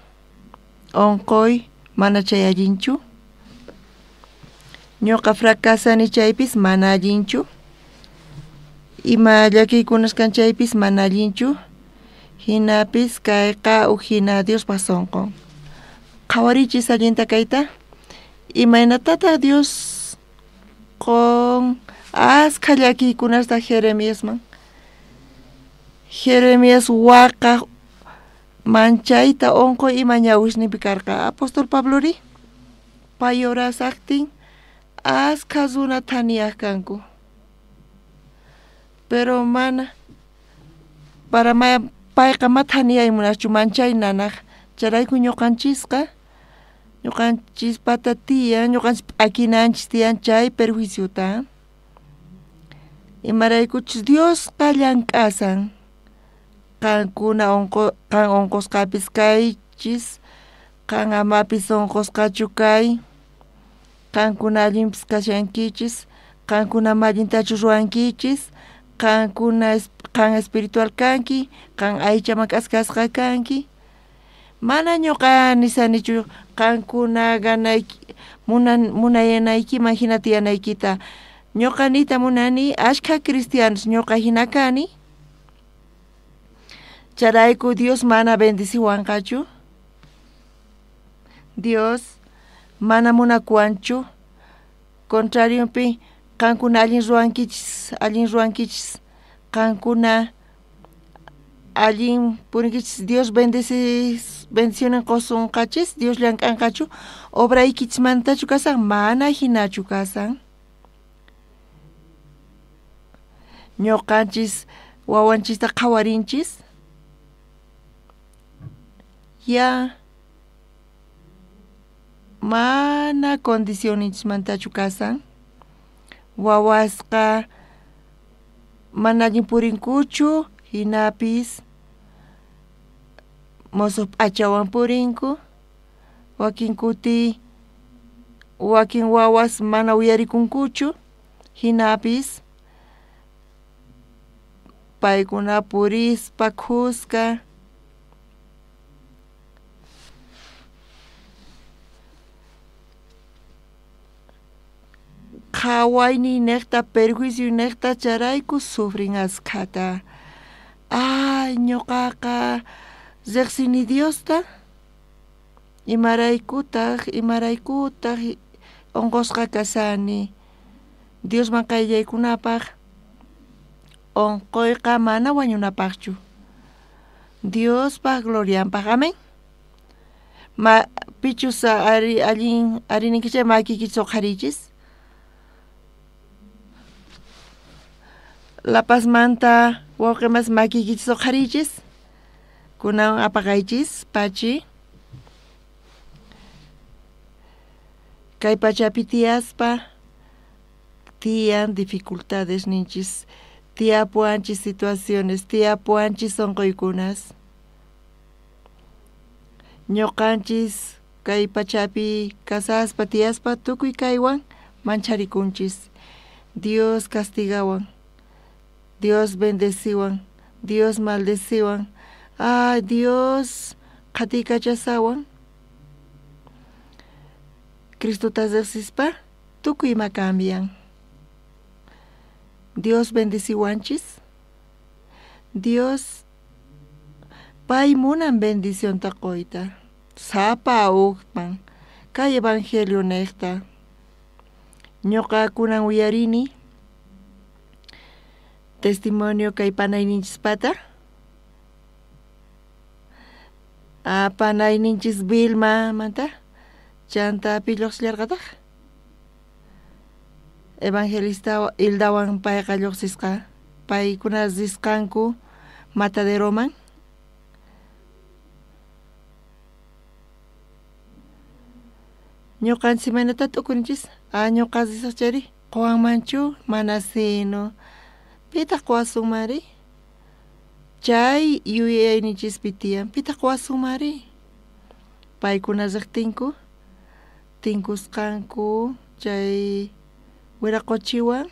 onqoy mana chay allinchu. Ñuqa fracasani chaypis mana allinchu. Ima llakiykunas kan chaypis mana allinchu. Hinapis kayqa uj hina Diospaq sunqun. Qhawarichis allinta kayta. Imaynatataq Dios qun askha llakiykunasta Jeremiasman. Jeremías waqaj manchayta onqoy ima ñawisninpi karqa. Apóstol Pablori pay orasaqtin askha runa thaniyaq kanku. Pero mana para payqa ma thaniyay munaqchu manchay nanaq. Chayrayku ñuqanchisqa ñuqanchispata tiyan, ñuqanchis p'akinanchis tiyan chay perjuiciota. Imaraykuchus Diosqa llank'asan. Qankuna qan onqosqapis kaychis, qan amapis onqosqachu kay, qankuna allinpis kashankichis, qankuna ma allintachu ruwankichis, qankuna qan espiritual kanki, qan aychaman k'askasqa kanki. Mana ñuqa nisanichu qankuna ganayki munayanaykiman hina tiyanaykita. Ñuqa niyta munani ashkha cristianos ñuqa hina kani. Chayrayku Dios mana bendiciwanqachu. Dios mana munakuwanchu. Contrariopi qankuna allin ruwankichis, allin ruwankichis, qankuna allin purinkichis. Dios bendiciones qusunqachis, Dios llank'anqachu, obraykichismantachu kasan, mana hinachu kasan. Ñuqanchis wawanchista qhawarinchis. Ya mana condicionichismantachu kasan. Wawasqa mana allin purinkuchu, hinapis mosoq p'achawan purinku. Wakin kuti wakin wawas mana uyarikunkuchu, hinapis paykuna purispa khuska. Qhawayniy nejta perjuicio nejta chayrayku sufrin askhata. Ay, ñuqaqa riqsini Diosta. Imaraykutaq, imaraykutaq onqosqa kasani. Diosman qayllaykunapaq onqoyqa mana wañunapaqchu. Diospaq glorianpaq. Amén. Ma pichus ari allin arininkichis makiykichis uqharichis. La Pazmanta wawqimas makiykichis uqharichis. Kunan apaqaychis pachi. Kay pachapi tiyaspa tiyan dificultades ninchis, tiyapuanchis situaciones, tiyapuanchis onqoykunas. Ñuqanchis kay pachapi kasaspa tiyaspa tukuy kaywan mancharikunchis. Dios castigawan, Dios bendeciwan, Dios maldeciwan, ay Dios qhatiykachasawan. Cristota riqsispa tukuy ima cambian. Dios bendeciwanchis. Dios pay munan bendicionta qoyta. Sapa uqman kay evangelio nejta. Ñuqa kunan uyarini testimonio kay panayninchispata. Panayninchis Vilma manta chanta pi lluqsillarqataq. Evangelista Hildawan payqa lluqsisqa. Paykuna risqanku mataderoman. Ñuqanchis imaynata t'ukurinchis? Ah, ñuqa risaq chayri quwanmanchu? Mana sino. Pitaq quwasunmanri? Chay yuyayninchispi tiyan. Pitaq quwasunmanri? Paykuna riqtinku tinkusqanku chay wiraquchiwan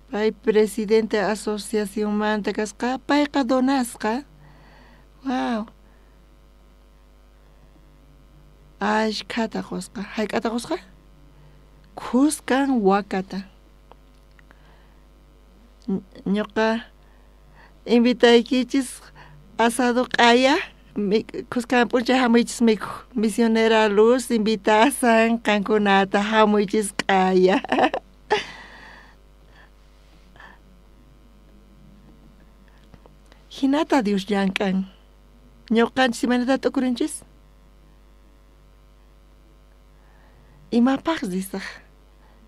pay presidente asociacionmanta kasqa payqa donasqa. Wow. Ashkhata qusqa. Hayk'ata qusqa? Khuskan wakata. Ñuqa invitaykichis asado q'aya khuskan p'unchay hamuychis mikhuq. Misionera Luz invitasan qankunata hamuychis q'aya. Hinata Dios llank'an. Ñuqanchis imaynata t'ukurinchis? Imapaq risaq?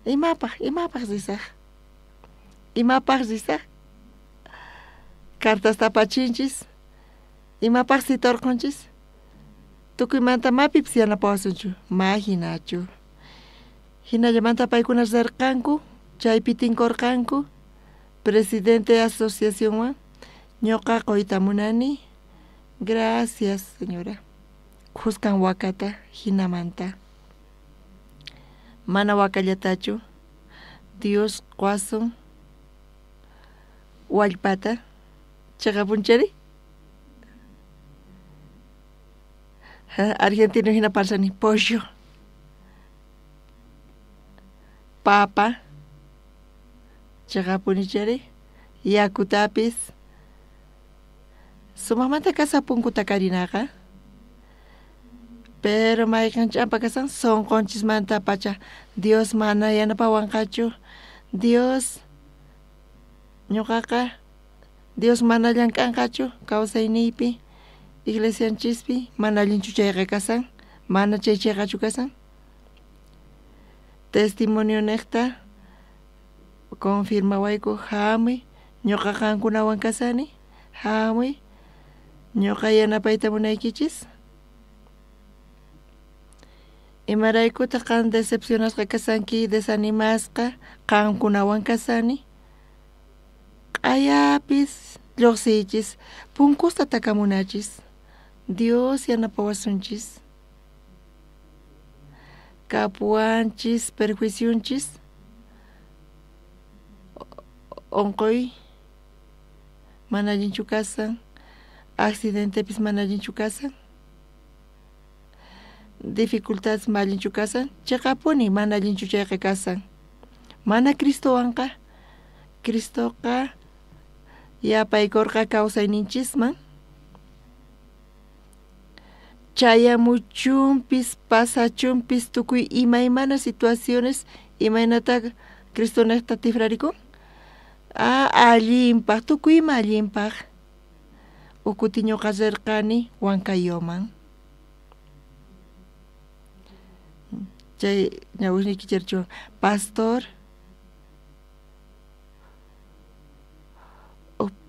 Imapaq, imapaq risaq? Imapaq risaq? Cartas tapachinchis. Imapaq sitorqunchis? Tukuymanta mapipis yanapawasunchu? Ma hinachu. Hinallamanta paykuna rirqanku, chaypi tinkurqanku, presidente asociacionwan ñuqa quyta munani. Gracias, señora. Khuskan wakata hinamanta. Mana wakallatachu. Dios quwasun wallpata. Chaqapunchari? Argentino hina parsani pollo. Papa. Chaqapunichari? Yakutapis. Sumaqmanta kasapunku takarinaqa. Pero mayqan ch'ampa kasan sunqunchismanta pacha Dios mana yanapawanqachu. Dios ñuqaqa Dios mana llank'anqachu kawsayniypi iglesianchispi mana allinchu chayqa kasan mana chay chayqachu kasan. Testimonio niqta confirmawayku hamuy ñuqa qankunawan kasani hamuy ñuqa yanapayta munaykichis. Imaraykutaq qan decepcionasqa kasanki desanimasqa qankunawan kasani. Q'ayapis lluqsiychis punkusta takamunachis. Dios yanapawasunchis. Kapuwanchis perjuicionchis onqoy mana allinchu kasan accidentepis mana allinchu kasan dificultades mana allinchu kasan chiqapuni mana allinchu chayqa kasan mana Cristowanqa Cristoqa yapaykurqa kawsayninchisman chayamuchunpis pasachunpis tukuy imaymana situaciones imaynata Cristo niqta tifrarikun ah allinpaq tukuy ima allinpaq ukuti ñuqa rirqani Huancayoman chay ñawisniyki chirchuwan pastor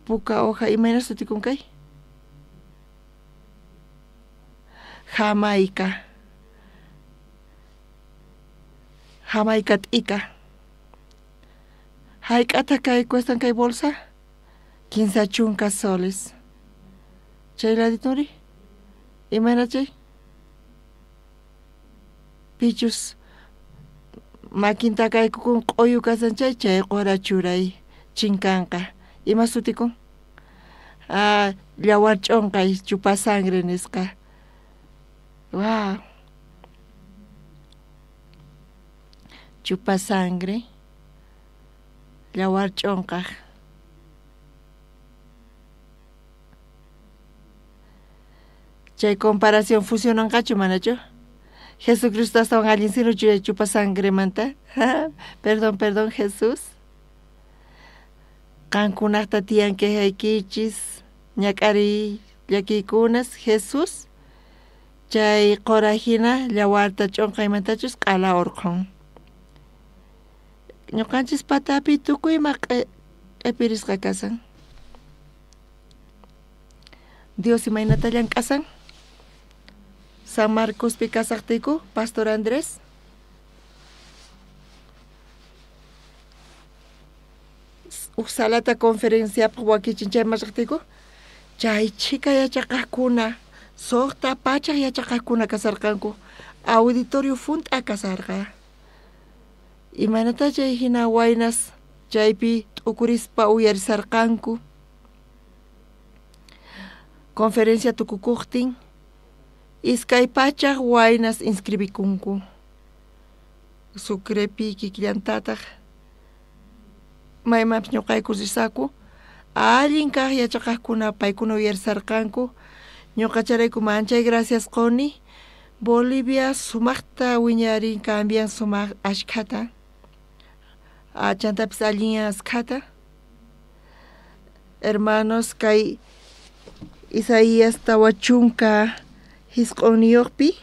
puka hoja imayna sutikun kay Jamaica Jamaica t'ika hayk'ata kay cuestan kay bolsa 30 soles chay ladituri imayna chay pichus makinta kaykukun q'uyu kasan chay chay qura churay chinkanqa ima sutikun ah yawar ch'onqay chupa sangre nisqa. Wow. Chupa sangre yawar ch'onqaj. Chay comparación fusionanqachu manachu? Jesucristo astawan allin sinuchu chupa sangremanta. Perdón, perdón, Jesús. Qankunaqta tiyan quejaykichis ñak'ariy llakiykunas Jesús chay qura hina yawarta ch'onqaymantachus q'ala urqhun. Ñuqanchis patapi tukuy ima q'ipirisqa kasan. Dios imaynata llank'asan. San Marcospi kasaqtiyku, Pastor Andrés? Uj salata conferenciapaj wakichin chayman riqtiyku, chay chhika yachaqajkuna, 600 yachaqajkuna kasarqanku, auditorio junt'a kasarqa. Imaynata chay hina waynas chaypi t'ukurispa uyarisarqanku. Conferencia tukukuqtin 200 waynas inscribikunku. Sucrepi kikillantataq maymanpis ñuqayku risaku, allin kaq yachaqajkuna paykuna uyarisarqanku. Ñuqacharayku manchay gracias quni. Bolivia sumaqta wiñarin, cambian sumaq ashkhata, chantapis allin askhata. Hermanos, kay Isaías 49pi,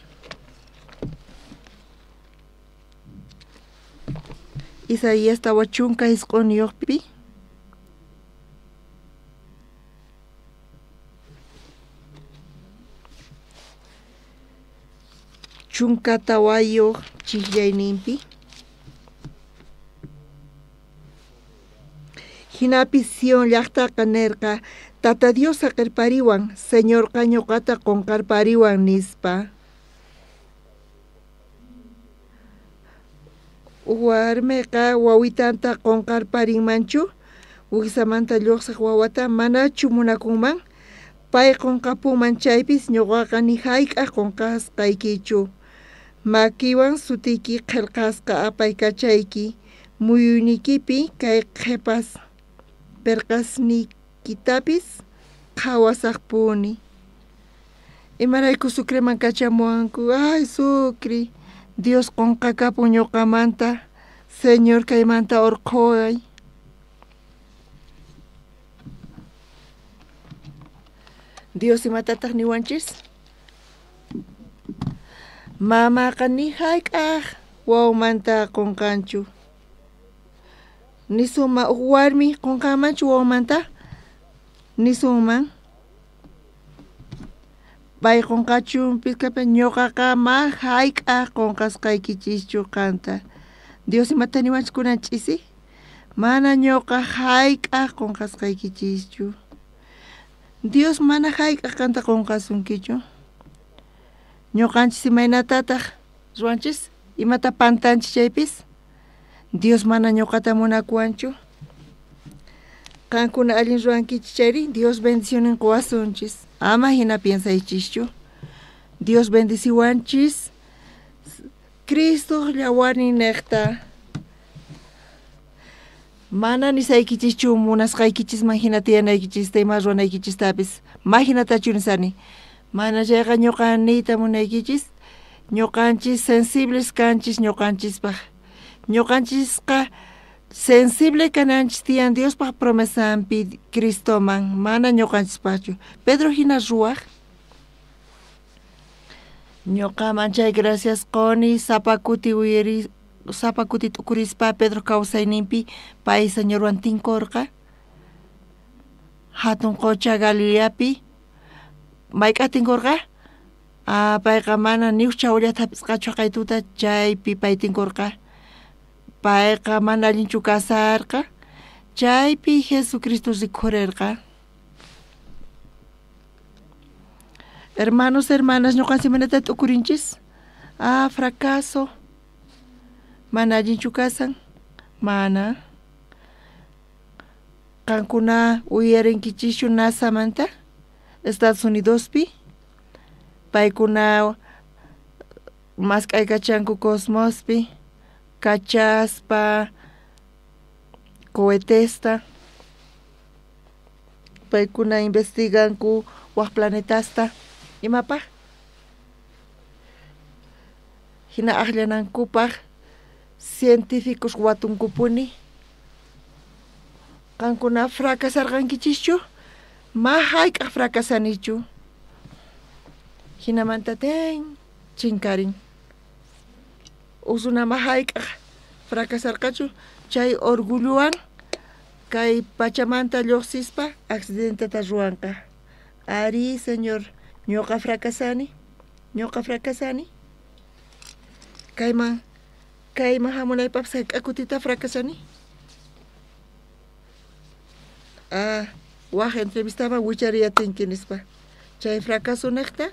Isaías 49pi, 14 chijllayninpi. Jinapi Sion llaqtaqa nerqa, Tata Dios saqerpariwan, Señorqa ñuqata qunqarpariwan nispa. Warmiqa wawitanta qunqarparinmanchu, wijsamanta lluqsiq wawata manachu munakunman? Pay qunqapunman chaypis ñuqaqa ni hayk'aq qunqasqaykichu. Makiwan sutiyki qillqasqa apaykachayki, muyuynikipi kay qhipas perqasniykitapis qhawasaqpuni. Imarayku Sucreman kachamuwanku? Ay, Sucre, Dios qunqakapun ñuqamanta, Señor kaymanta urqhuway. Dios imatataq niwanchis? Mamaqa ni hayk'aq wawmanta qunqanchu. Nisunman uj warmi qunqanmanchu wawmanta? Nisunman. Pay qunqachunpis ñuqaqa ma hayk'aq qunqasqaykichischu qanta. Dios imata niwanchis kunan ch'isi? Mana ñuqa hayk'aq qunqasqaykichischu. Dios mana hayk'aq qanta qunqasunkichu. Ñuqanchis imaynatataq ruwanchis? Imata pantanchis chaypis? Dios mana ñuqata munakuwanchu. Qankuna allin ruwankichis chayri, Dios bendicionin quwasunchis. Ama hina piensaychischu. Dios bendiciwanchis Cristo llawarnin niqta. Mana nisaykichischu munasqaykichisman hina tiyanaykichista ima ruwanaykichistapis. Ma hinatachu nisani. Mana chayqa ñuqa niyta munaykichis, ñuqanchis sensibles kanchis ñuqanchispaq. Ñuqanchisqa sensible kananchis tiyan Diospaq promesanpi Cristoman, mana ñuqanchispaqchu. Pedro hina ruwaq. Ñuqa manchay gracias quni sapa kuti uyari, sapa kuti t'ukurispa Pedro kawsayninpi pay Señorwan tinkurqa. Hatun qocha Galileapi mayk'aq tinkurqa? Payqa mana ni uj chawllata hap'isqachu haqaytuta chaypi pay tinkurqa. Payqa mana allinchu kasarqa, chaypi Jesucristo rikhurirqa. Hermanos, hermanas, ñuqanchis imaynata t'ukurinchis? Fracaso. Mana allinchu kasan? Mana. Qankuna uyarinkichischu NASAmanta? Estados Unidospi? Paykuna mask'aykachanku cosmospi, kachaspa, cohetesta. Paykuna investiganku waj planetasta. Imapaj? Hina aqllanankupaj científicos watunkupuni. Qankuna fracasarqankichischu? Ma hayk'aq fracasanichu. Hinamanta ten chinkarin. Uj runa ma hayk'aq fracasarqachu chay orgullowan kay pachamanta lluqsispa accidenteta ruwanqa. Ari, Señor, ñuqa fracasani. Ñuqa fracasani. Kayman hamunaypaqpas hayk'a kutita fracasani. Waj entrevistaman wichariyatinki nispa. Chay fracaso niqta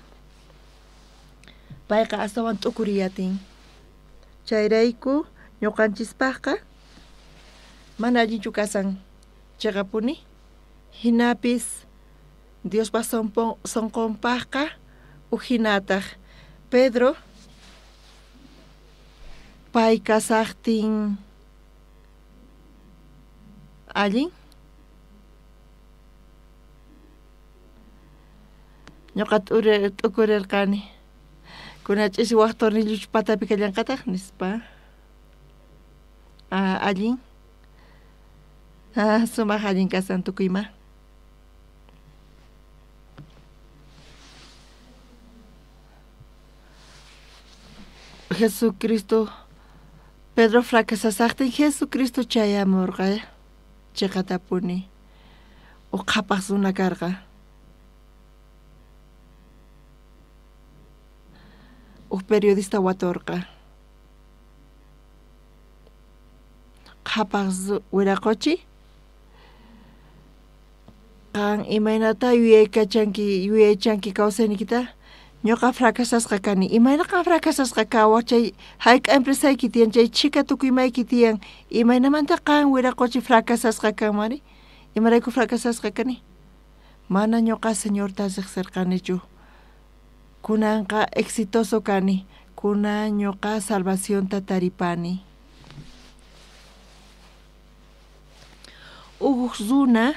payqa astawan t'ukuriyatin. Chayrayku ñuqanchispaqqa mana allinchu kasan chiqapuni. Hinapis Diospaq sunqunpaqqa ujinataq Pedro pay kasaqtin allin ñuqa t'ukurirqani kunach'isi waq tornilluchu patapi kallanqataq nispa. Allin sumaq allin kasan tukuyma. Jesucristo Pedro fracasasaqtin Jesucristo chayamurqa chiqatapuni uq qhapaq runa karqa. Uq periodista waturqa. Qhapaq wiraqochi qan imaynata yuyaychanki kawsayniykita. Ñuqa fracasasqa kani. Imayna qan fracasasqa kawaq chay hayk'a empresayki tiyan chay chhika tukuymayki tiyan. Imaynamanta qan wiraqochi fracasasqa kanmari? Imarayku fracasasqa kani? Mana ñuqa Señorta riqsirqanichu. Kunanqa exitoso kani. Kunan ñuqa salvacionta taripani. Uj runa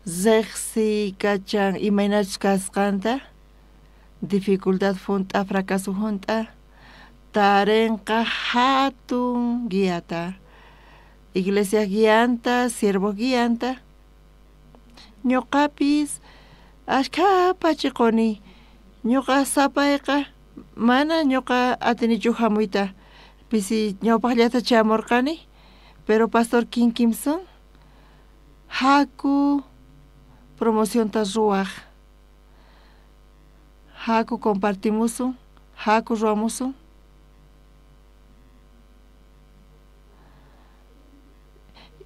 riqsiykachan imaynachus kasqanta dificultad hunt'a fracaso hunt'a tarinqa hatun guiata iglesia guianta siervo guianta ñuqapis ashkha pachiquni ñuqa sapayqa mana ñuqa atinichu hamuyta pisi ñawpaqllata chamurqani pero pastor Kim Kimson haku promocionta ruwaq haku compartimusun haku ruwamusun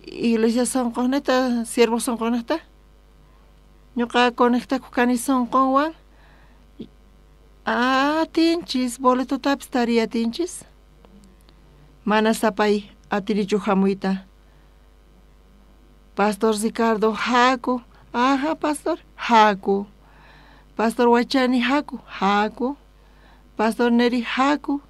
iglesia sunqunata siervo sunqunata ñuqa conectakuq kani sunqunwan atinchis boletotapis tariyatinchis mana sapay atinichu hamuyta. Pastor Ricardo haku. Aja, pastor, haku. Pastor Wachani haku, haku. Pastor Neri haku.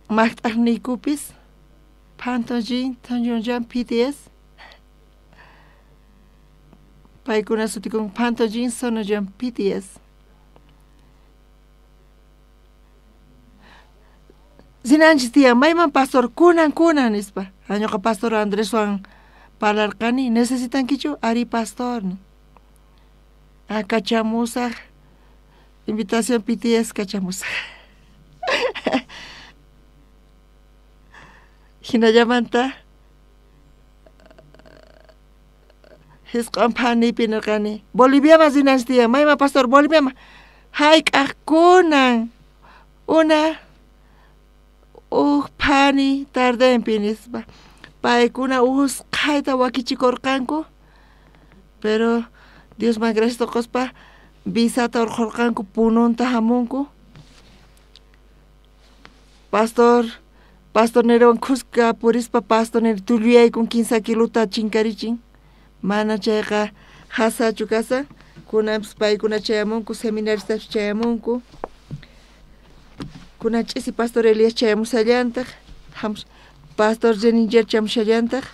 Maqt'aqniykupis Pantojin, Tonjonjan, PTS. Paykuna sutikun Pantojin, Sonojan, PTS. Rinanchis tiyan mayman pastor kunan kunan nispa. Ñuqa pastor Andreswan parlarqani necesitankichu ari pastor. Kachamusaq invitación PTS kachamusaq. Hinallamanta hisq'an phanipi nirqani Boliviaman rinanchis tiyan mayman pastor Boliviaman hayk'aq kunan una uj phani tardenpi nispa. Paykuna usqhayta wakichikurqanku pero Diosman gracias quspa visata urqurqanku Pununta hamunku. Pastor Nerowan khuska purispa pastor Neri tulluyaykun 15 kilota chinkarichin. Mana chayqa hasachu kasan. Kunanpis paykuna chayamunku seminaristapis chayamunku. Kunan ch'isi pastor Elias chayamushallantaq, pastor Jeninger chayamushallantaq,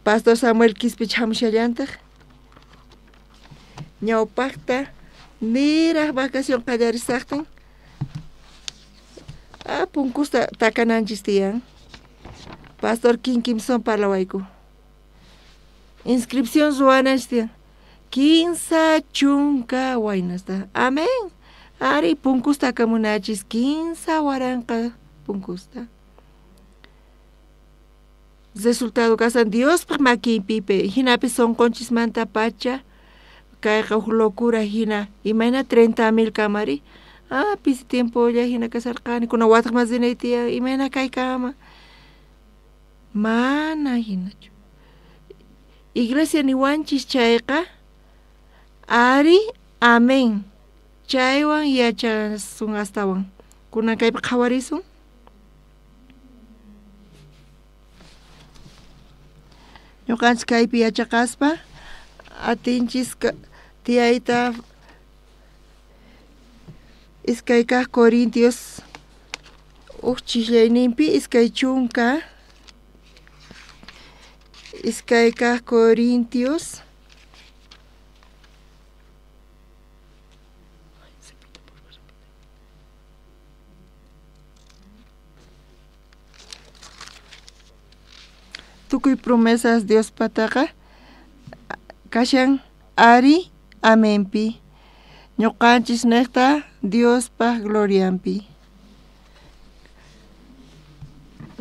pastor Samuel Quispe chayamushallantaq. Ñawpaqta niraq vacación qallarisaqtin punkusta takananchis tiyan. Pastor Kim Kimson parlawayku. Inscripción ruwananchis tiyan. 30 waynasta. Amén. Ari punkusta akamunachis 15,000 punkusta. Resultado kasan Diospaj makinpi hinapi sunqunchismanta pacha kayqa huk locura hina imayna 30,000 kamari pisi tiempolla hina kasarqani kuna wataq mas rinay tiyan imayna kaykama mana hinachu. Iglesia niwanchis chayqa ari amén chaywan yachasun astawan kunan kaypi qhawarisun. Ñuqanchis kaypi yachaqaspa atinchis tiyayta 2 Corintios huk chiqllayninpi 20 2 Corintios 2 promesas Dios pataqa kashan ari amenpi ñuqanchis niqta Diospaj glorianpi.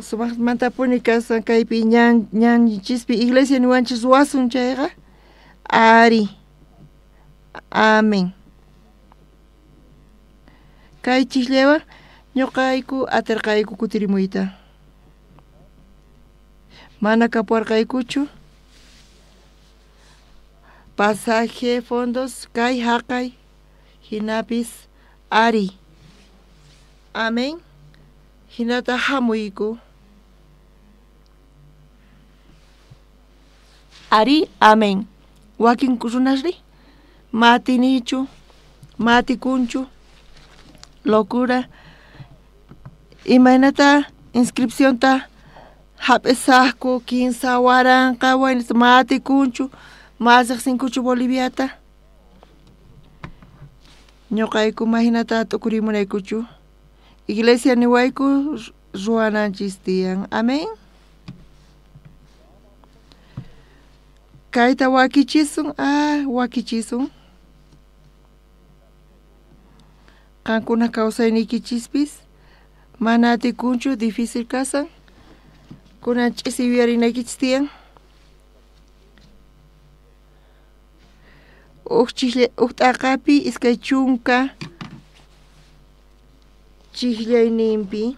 Sumaqmantapuni kasan kaypi ñanchispi iglesia niwanchis ruwasun chayqa ari amen. Kay chisllawan ñuqayku atirqayku kutirimuyta. Mana kapuwarqaykuchu pasaje fondos kay haqay hinapis ari amen hinata hamuyku ari amen. Wakin runasri matinichu matikunchu locura imaynata inscripcionta hap'isaqku 15,000 waynas matikunchu masriqsinkuchu Boliviata ñuqayku mahinata t'ukurimunaykuchu iglesia niwayku ruwananchis tiyan amén. Kayta wakichisun wakichisun qankuna kawsayniykichispis mana atikunchu difícil kasan kunan ch'isi yuyarinaykichis tiyan huk t'aqapi 20 chiqllayninpi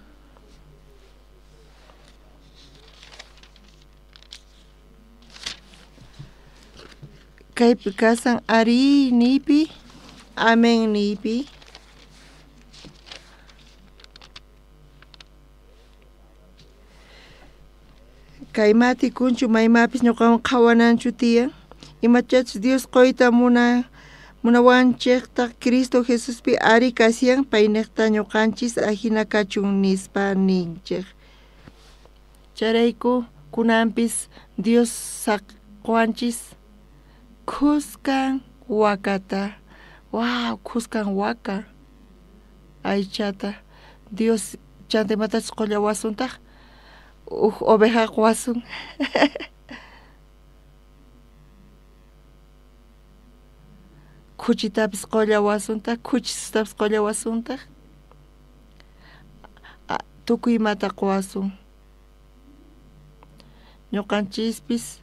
kaypi kasan ari niypi amen niypi. Kay matikunchu maymapis ñuqawan qhawananchu tiyan imachachus Dios quyta munawanchikta Cristo Jesuspi ari kasyan payniqta ñuqanchis ajina kachun nispa ninchik. Chayrayku kunanpis Dios saqwanchis khuskan wakata wow khuskan waka aychata Dios chanta imatachus qullawasuntaq huk oveja quwasun. Khuchitapis qullawasuntaq khuchisutapis qullawasuntaq tukuy imata quwasun ñuqanchispis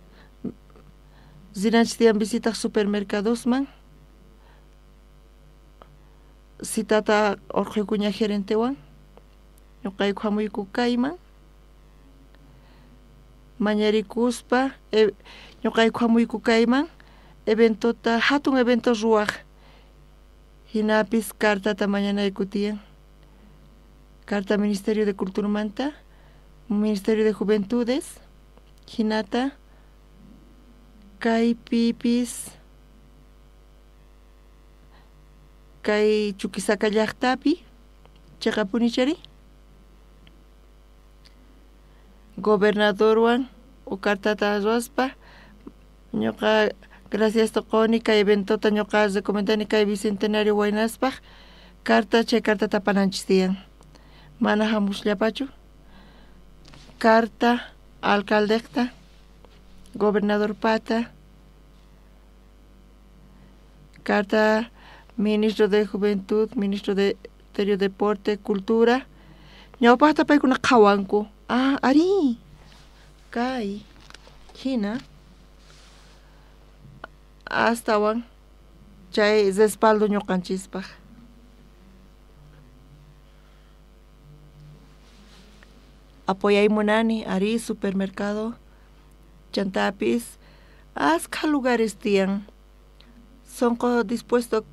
rinanchis tiyan visitaq supermercadosman citata urquykuña gerentewan ñuqayku hamuyku kayman mañarikuspa ñuqayku hamuyku kayman eventota hatun evento ruwaq hinapis cartata mañanayku tiyan carta Ministerio de Culturamanta Ministerio de Juventudes hinata kaypipis kay Chuquisaca llaqtapi chaqapuni chari gobernadorwan huk cartata ruwaspa ñuqa gracias quni kay eventota ñuqa recomendani kay bicentenario waynaspaq carta chay cartata apananchis tiyan mana hamusllapachu carta alcaldeqta gobernadorpata carta ministro de Juventud, ministro de Interior, Deporte, Cultura ñawpaqta paykuna qhawanku ari Kay hina astawan chay respaldo ñuqanchispaq. Apoyay munani ari supermercado chantapis askha lugares tiyan sonqo dispuesto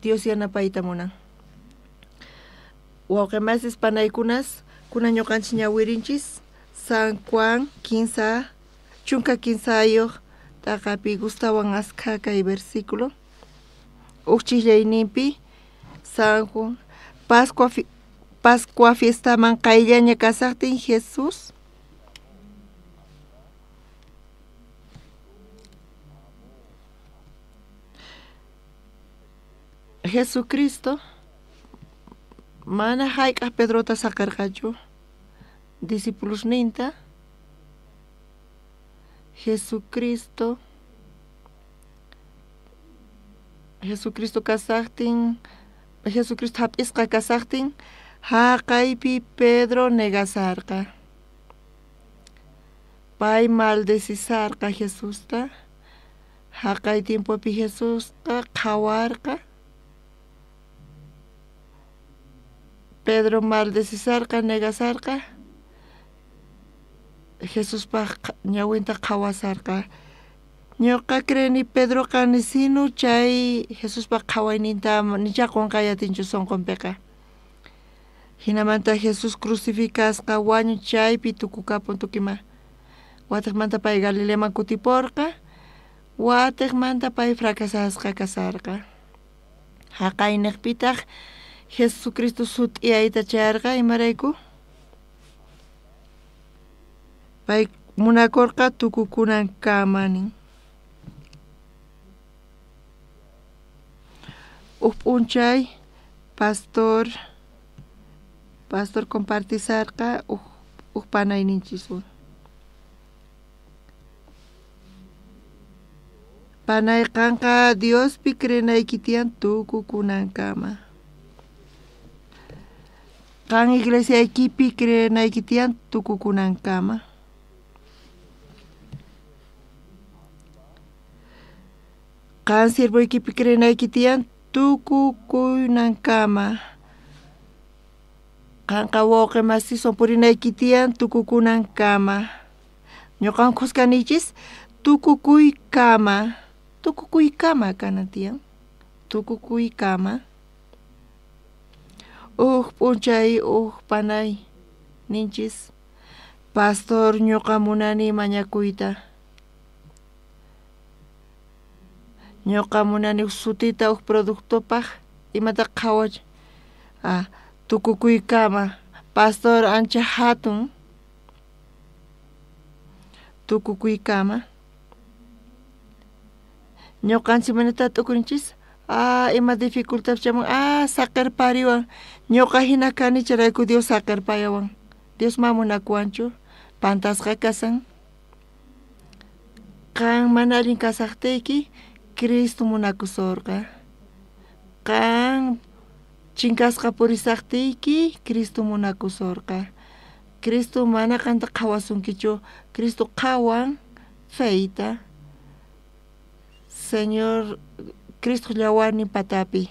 Dios yanapayta munan. Wawqimasis panaykunas kunan ñuqanchis ñawirinchis San Juan 15 13 t'aqapi gustawan askha kay versículo uj ch'illayninpi San Juan Pascua fiestaman qayllaña kasaqtin Jesús Jesucristo mana hayk'aq Pedrota saqirqachu discipulosninta Jesucristo kasaqtin Jesucristo hap'isqa kasaqtin haqaypi Pedro negasarqa pay maldecisarqa Jesusta haqay tiempopi Jesusqa qhawarqa Pedro maldecisarqa negasarqa Jesuspaq ñawinta qhawasarqa ñuqa creeni Pedroqa nisinu chay Jesuspaq qhawayninta nicha qunqayatinchu sunqunpiqa hinamanta Jesús crucificasqa wañu chaypi tukukapun tukima watiqmanta pay Galileaman kutipurqa watiqmanta pay fracasasqa kasarqa haqayniqpitaq Jesucristo sut'iyayta chayarqa imarayku pay munakurqa tukukunankama nin uj p'unchay pastor compartisarqa uj panayninchiswan panay qanqa Diospi creenayki tiyan tukukunankama qan iglesiaykipi creenayki tiyan tukukunankama qan siervoykipi creenayki tiyan tukukunankama qanqa wawqi masiswan purinayki tiyan tukukunankama ñuqan khuskanichis tukukuykama tukukuykama kanan tiyan tukukuykama uj p'unchay uj panay ninchis pastor ñuqa munani mañakuyta ñuqa munani uj sutita uj productopaq imata qhawach tukukuykama pastor ancha hatun tukukuykama ñuqanchik manata t'ukurinchis ima dificultad chamun saqirpariwan ñuqa hina kani chayrayku Dios saqirpayawan Dios ma munakuwanchu pantasqa kasan qan mana allin kasaqtiyki Cristo munakusurqa qan chinkasqa purisaqtiyki Cristo munakusurqa Cristo mana qanta qhawasunkichu Cristo qhawan feyta Señor Cristo llawarnin patapi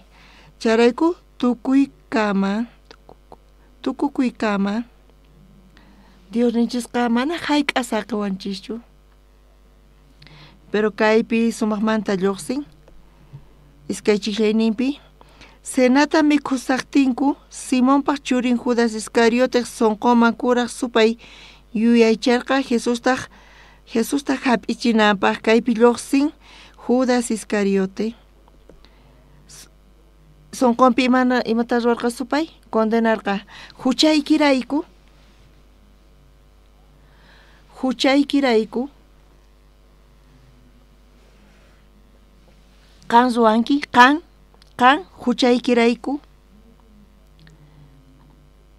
chayrayku tukuykama tukukuykama Diosninchisqa mana hayk'a saqiwanchischu pero kaypi sumaqmanta lluqsin iskay ch'illayninpi cenata mikhusaqtinku Simonpaq churin Judas Iscarioteq sunquman kuraq supay yuyaycharqa Jesusta hap'ichinanpaq kaypi lluqsin Judas Iscariote sunqunpi imata ruwarqa supay condenarqa huchaykirayku qan ruwanki qan huchaykirayku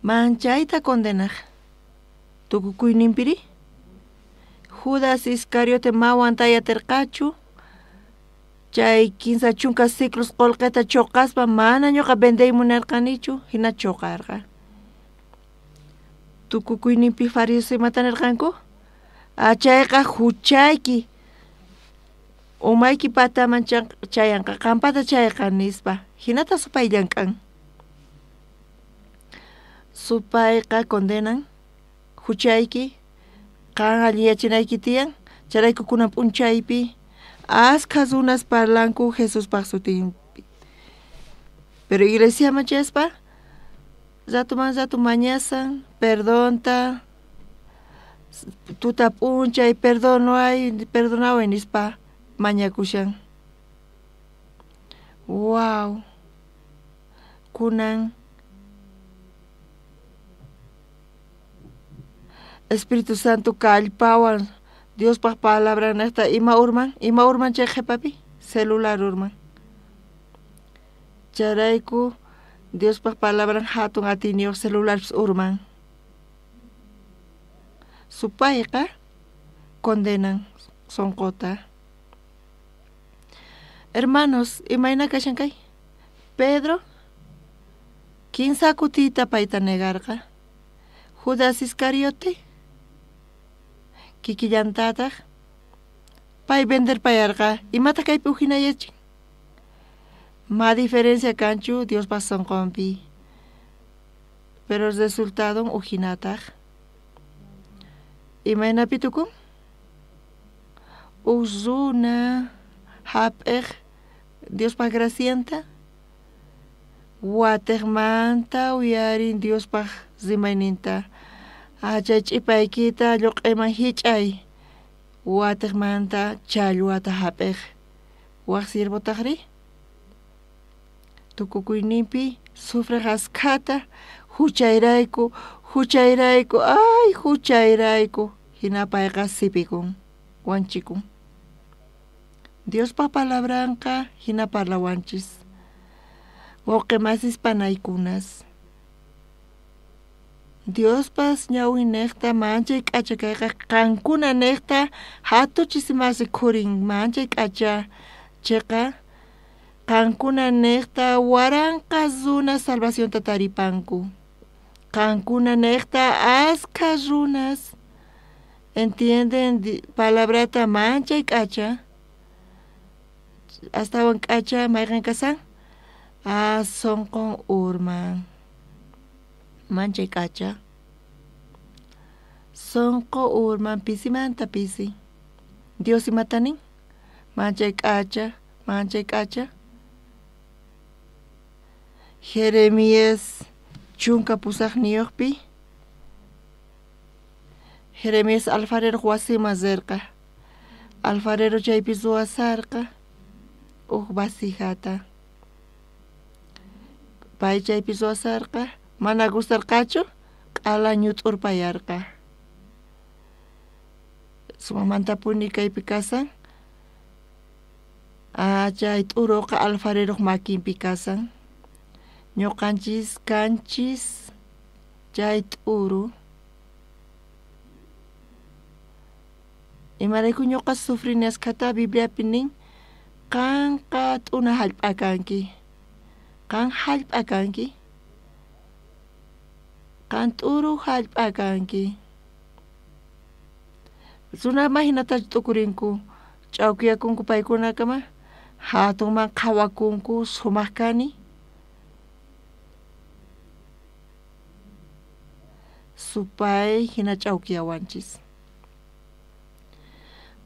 manchayta condenaq tukukuyninpiri Judas Iscariote ma aguantayatirqachu chay 30 siclos qullqita chuqaspa mana ñuqa vendey munarqanichu hina chuqarqa tukukuyninpi fariseos imata nirqanku Achayqa huchayki umayki pataman chayanqa qampata chayqa nispa. Hinata supay llank'an. Supayqa condenan huchayki qan alliyachinayki tiyan chayrayku kunan p'unchaypi askha runas parlanku Jesuspaq sutinpi. Pero iglesiaman chayaspa ratuman ratu mañasan perdonta tuta p'unchay perdonaway perdonaway nispa mañakushan. Wow, kunan Espíritu Santo kallpawan Diospaq palabranaqta ima urman chay qhipapi celular urman. Chayrayku Diospaq palabran hatun atiyniyuq celularpis urman. Supayqa condenan sunquta. Hermanos, imayna kashan kay? Pedro kinsa kutita payta negarqa. Judas Iscariote kikillantataq pay venderpayarqa. Imata kaypi ujinayachin? Ma diferencia kanchu Diospaq sunqunpi. Pero resultado ujinataq. Imaynapi tukun? Uj runa hap'iq Diospaq gracianta watiqmanta uyarin Diospaq rimayninta. Chay ch'ipaykita lluq'iman hich'ay watiqmanta challwata hap'iq. Waq siervotaqri tukukuyninpi sufriq askhata huchayrayku huchayrayku ay huchayrayku hina payqa sipikun wanchikun. Diospaq palabranqa hina parlawanchis. Wawqimasis panaykunas. Diospas ñawinniqta manchay k'acha kayqa qankuna niqta hatuchisimasi khurin manchay k'acha chayqa qankuna niqta waranqa runas salvacionta taripanku. Qankuna niqta askha runas entienden palabrata manchay k'acha astawan k'acha mayqan kasan sunqun urman manchay k'acha sunqu urman pisimanta pisi. Dios imata nin? Manchay k'acha manchay k'acha. Jeremías 18niyuqpi Jeremías alfarero wasiman rirqa. Alfarero chaypi ruwasarqa uj vasijata. Pay chaypi ruwasarqa mana gustarqachu q'ala ñut'urpayarqa. Sumamantapuni kaypi kasan. Chay t'uruqa alfareroq makinpi kasan. Ñuqanchis kanchis chay t'uru. Imarayku ñuqa sufrini askhata Bibliapi nin qanqa t'una hallp'a kanki. Qan hallp'a kanki. Qan t'uru hallp'a kanki. Runama hinatachu t'ukurinku ch'awkiyakunku paykunakama hatunman qhawakunku sumaq kani. Supay hina ch'awkiyawanchis.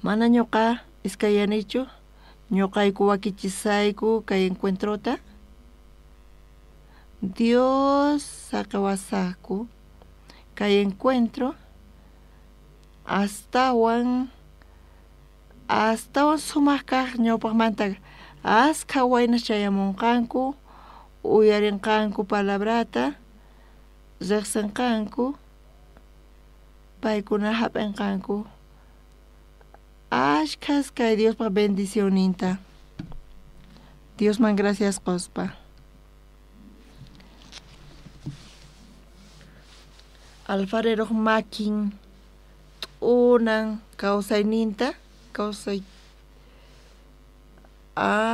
Mana ñuqa iskayanichu ñuqayku wakichisayku kay encuentrota. Dios saqiwasaqku kay encuentro astawan sumaq kaq ñawpaqmanta askha waynas chayamunqanku uyarinqanku palabrata riqsinqanku paykuna hap'inqanku ashkhas kay Diospaq bendicionninta. Diosman gracias qospa. Alfareroq makin t'unan kawsayninta kawsay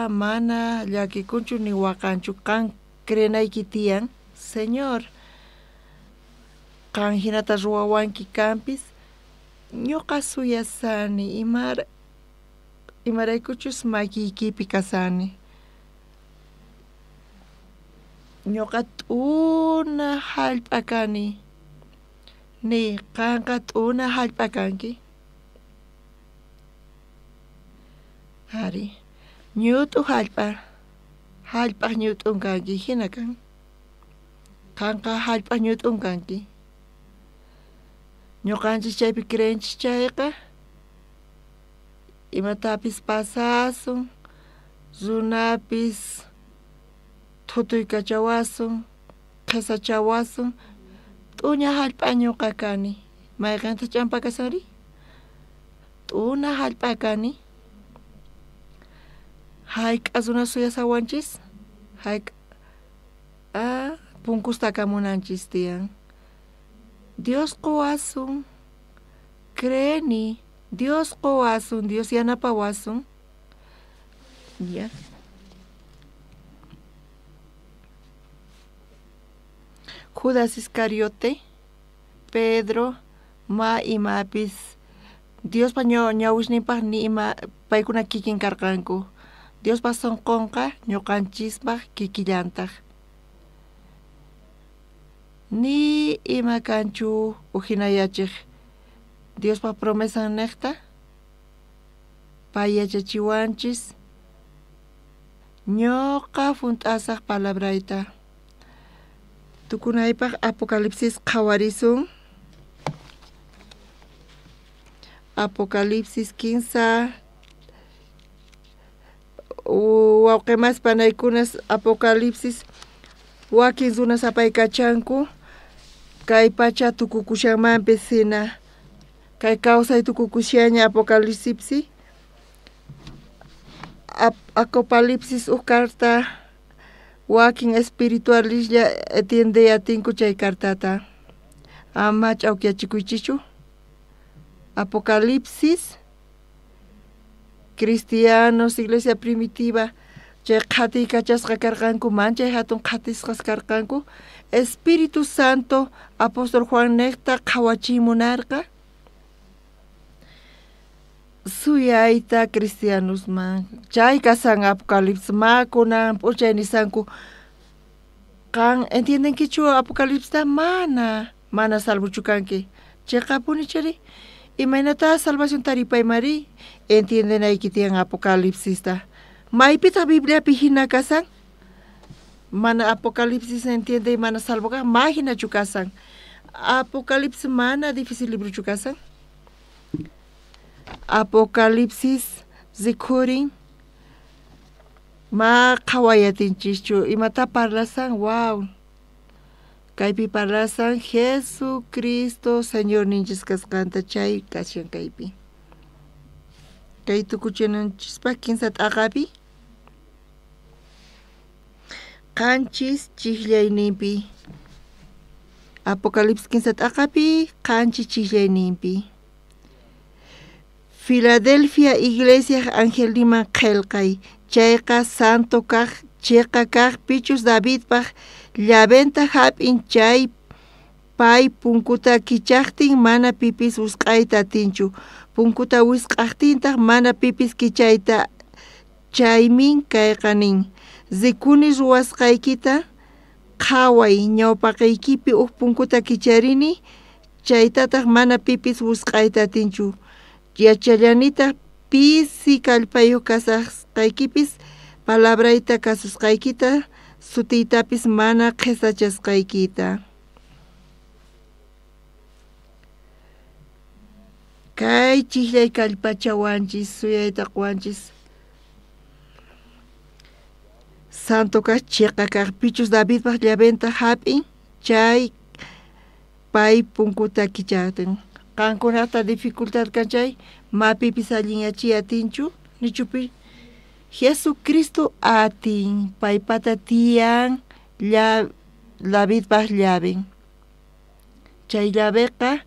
mana llakikunchu ni waqanchu qan creenayki tiyan Señor qan hinata ruwawanki kanpis Ñuqa suyasani imaraykuchus makiykipi kasani. Ñuqa t'una hallp'a kani. Ni qanqa t'una hallp'a kanki. Ari, ñut'u hallp'a, hallp'aq ñut'un kanki, hina kan. Qanqa hallp'aq ñut'un kanki. Ñuqanchis chaypi creenchis chayqa, imatapis pasasun, runapis thutuykachawasun, qhisachawasun, t'uña hallp'a ñuqa kani. Mayqintaq ch'ampa kasanri? T'una hallp'a kani. Hayk'a runa suyasawanchis? Hayk'a punkusta kamunanchis tiyan. Dios quwasun, creeni, Dios quwasun, Dios yanapawasun. Ya. Judas Iscariote, Pedro, ma imapis, Diospa ñawisninpaq ni ima paykuna kikin karqanku. Diospa sunqunqa ñuqanchispaq kikillantaq. Ni ima kanchu ujinayachiq Diospa promesan niqta, pay yachachiwanchis, ñuqa hunt'asaq palabrayta. Tukunaypaq Apocalipsis qhawarisun. Apocalipsis 15 wawqimas panaykunas Apocalipsis wakin runas apaykachanku kay pacha tukukushanmanpis hina kay kawsay tukukushaña Apocalipsis Apocalipsis uj carta wakin espiritualislla atiende atinku chay cartata ama ch'awkiyachikuychischu. Apocalipsis cristianos iglesia primitiva chay qhatiykachasqa karqanku manchay hatun qhatisqas karqanku Espíritu Santo apóstol Juan niqta qhawachimunarqa suyayta cristianosman chay kasan Apocalipsis ma kunan p'unchay nisanku qan entiendenkichu Apocalipsista mana mana salvochu kanki chiqapuni chari imaynata salvación taripaymari entiendenayki tiyan Apocalipsista maypitaq Bibliapi hina kasan mana Apocalipsis entiende mana salvo kaq ma hinachu kasan Apocalipsis mana difícil librochu kasan Apocalipsis rikhurin ma qhawayatinchischu imata parlasan wow kaypi parlasan Jesucristo Señorninchis kasqanta chay kashan kaypi kay tukuchinanchispaq kinsa t'aqapi qanchis chiqllayninpi Apocalipsis kinsa t'aqapi qanchis chiqllayninpi Filadelfia iglesia angelniman qillqay chayqa santo kaq chiqa kaq pichus Davidpaq llaventa hap'in chay pay punkuta kichaqtin mana pipis wisq'ayta atinchu punkuta wisq'aqtintaq mana pipis kichayta chaymin kayqa nin rikuni ruwasqaykita qhaway ñawpaqaykipi uj punkuta kicharini chaytataq mana pipis wisq'ayta atinchu yachallanitaq pisi kallpayuq kasqaykipis palabrayta kasusqaykita sutiytapis mana qhisachasqaykita. Kay chiqllay kallpachawanchis suyayta quwanchis santo kaq chiqa kaq pichus Davidpaq llaventa hap'in chay pay punkuta kichaqtin qankunata dificultad kan chay ma pipis allinyachiy atinchu nichupi Jesucristo atin paypata tiyan Davidpaq llaven chay llaveqa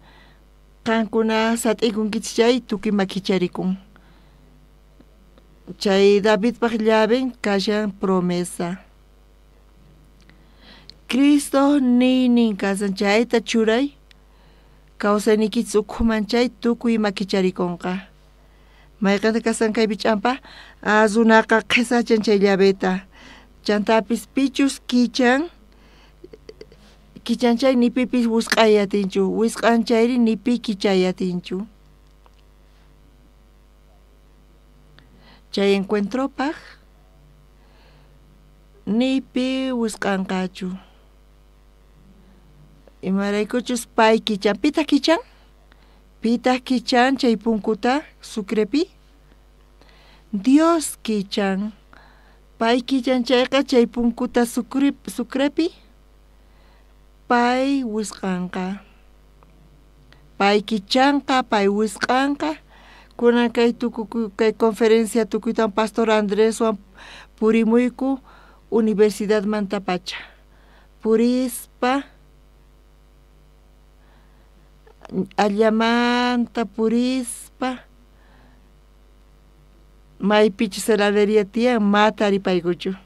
qankuna sat'ikunkichis chay tukuy makicharikun chay Davidpaq llaven kashan promesa Cristo niynin kasan chayta churay Kawsaynikichis ukhuman chay tukuy ima kicharikunqa. Mayqinta kasan kaypi ch'ampa? Runaqa qhisachan chay llaveta. Chantapis pichus kichan kichan chay ni pipis wisq'ay atinchu, wisq'an chayri ni pi kichay atinchu. Chay encuentropaj ni pi wisq'anqachu. Imaraykuchus pay kichan, pitaq kichan? Pitaq kichan chay punkuta Sucrepi? Dios kichan. Pay kichan chayqa chay punkuta Sucrepi pay wisq'anqa. Pay kichanqa, pay wisq'anqa. Kunan kay tukuy kay conferencia tukuytan Pastor Andreswan purimuyku universidadmantapacha. Purispa allamanta purispa maypichus heladeria tiyan ma taripaykuchu.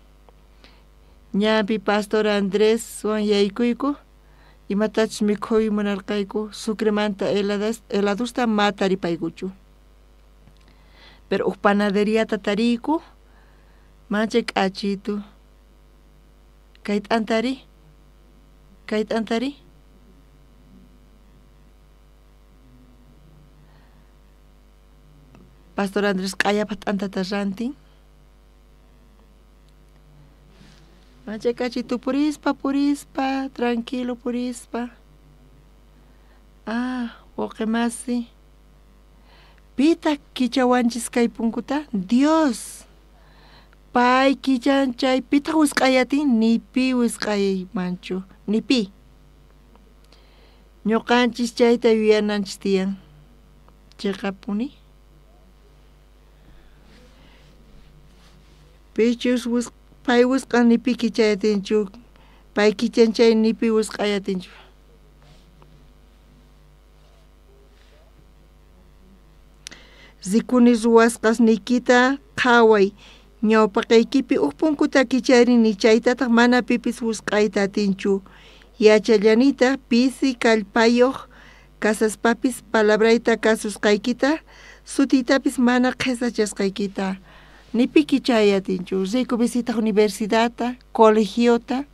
Ñanpi Pastor Andreswan yaykuyku imatachus mikhuy munarqayku Sucremanta heladosta ma taripaykuchu. Pero uj panaderiata tariyku manchay k'achitu. Kay t'antari? Kay t'antari? Pastor Andrés q'ayapaj t'antata rantin. Manchay k'achitu purispa, purispa, tranquilo purispa. Wawqi masi. Pitaq kichawanchis kay punkuta? Dios. Pay kichan chay pitaq wisq'ay atin? Ni pi wisq'aymanchu, ni pi. Ñuqanchis chayta yuyananchis tiyan. Chiqapuni. Pichus pay wisq'an ni pi kichay atinchu, pay kichan chay ni pi wisq'ay atinchu. Rikuni ruwasqasniykita qhaway, ñawpaqaykipi uj punkuta kicharini chaytataq mana pipis wisq'ayta atinchu. Yachallanitaq pisi kallpayuq kasaspapis palabrayta kasusqaykita, sutiytapis mana qhisachasqaykita. Ni pi kichay atinchu. Riyku visitaq universidadta, colegiota.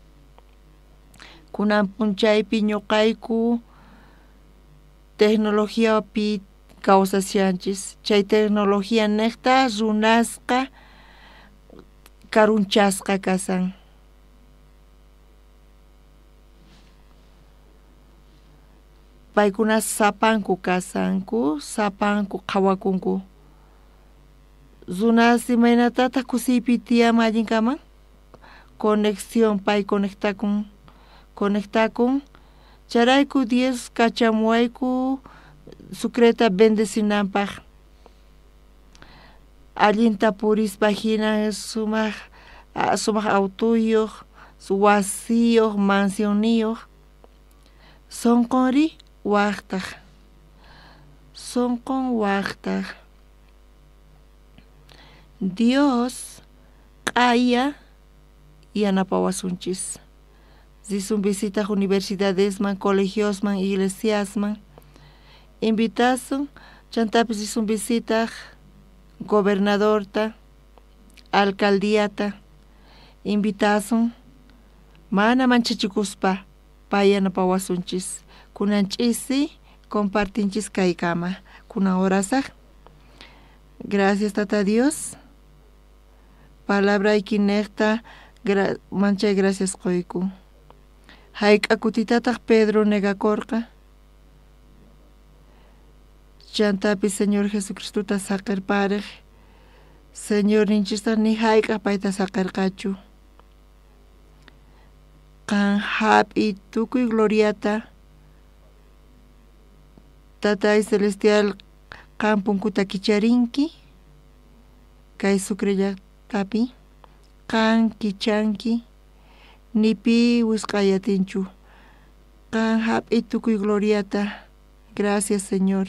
Kunan p'unchaypi ñuqayku tecnologiapi kawsashanchis. Chay tecnología niqta runasqa karunchasqa kasan. Paykuna sapanku kasanku, sapanku qhawakunku. Runas imaynatataq kusiypi tiyanman allinkaman? Conexión pay conectakun, conectakun. Chayrayku Dios kachamuwayku Sucreta bendecinanpaj. Allinta purispa hina sumaq sumaq autoyuq, wasiyuq, mansionniyuq. Sunqunri waqtaq. Sunqun waqtaq. Dios q'aya yanapawasunchis. Risun visitaq universidadesman, colegiosman, iglesiasman. Invitasun, chantapis risun visitaq gobernadorta, alcaldiata. Invitasun, mana manchachikuspa pay yanapawasunchis. Kunan ch'isi compartinchis kaykama. Kunan orasaq. Gracias Tata Dios. Palabrayki niqta manchay gracias quyku. Hayk'a kutitataq Pedro negakorqa? Chantapis Señor Jesucristota saqirpariq. Señor ninchistaq ni hayk'aq payta saqirqachu. Qan hap'iy tukuy gloriata. Tatay Celestial qan punkuta kicharinki. Kay Sucre llaqtapi qan kichanki ni pi wisq'ay atinchu. Qan hap'iy tukuy gloriata. Gracias Señor.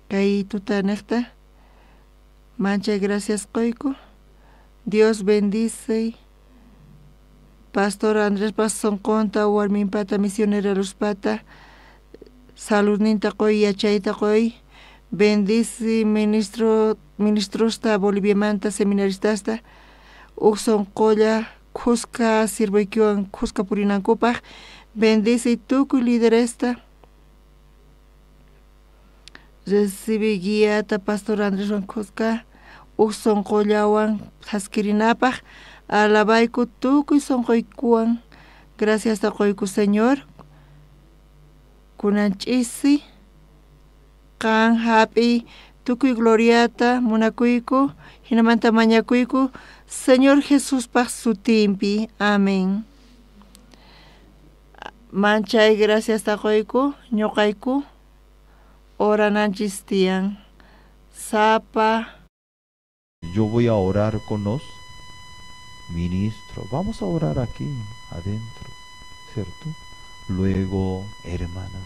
Kay tuta niqta manchay gracias quyku. Dios bendice Pastor Andrés sunqunta, warminpata, misionera Luzpata. Saludninta qoy, yachayta qoy. Bendice ministrosta Boliviamanta seminaristasta uj sonqolla khuska sirvuykiwan khuska purinankupaj. Bendice tukuy lideresta. Recibe guiata Pastor Andreswan khuska uj sonqollawan thaskirinapaj. Alabayku tukuy sonqoykuwan. Gracias qoyku Señor. Kunan ch'isi qan hap'iy tukuy gloriata munakuyku hinamanta mañakuyku Señor Jesuspaj sutinpi. Amén. Manchay gracias qoyku ñuqayku orananchis tiyan. Sapa. Yo voy a orar con los ministros. Vamos a orar aquí adentro, ¿cierto? Luego, hermana,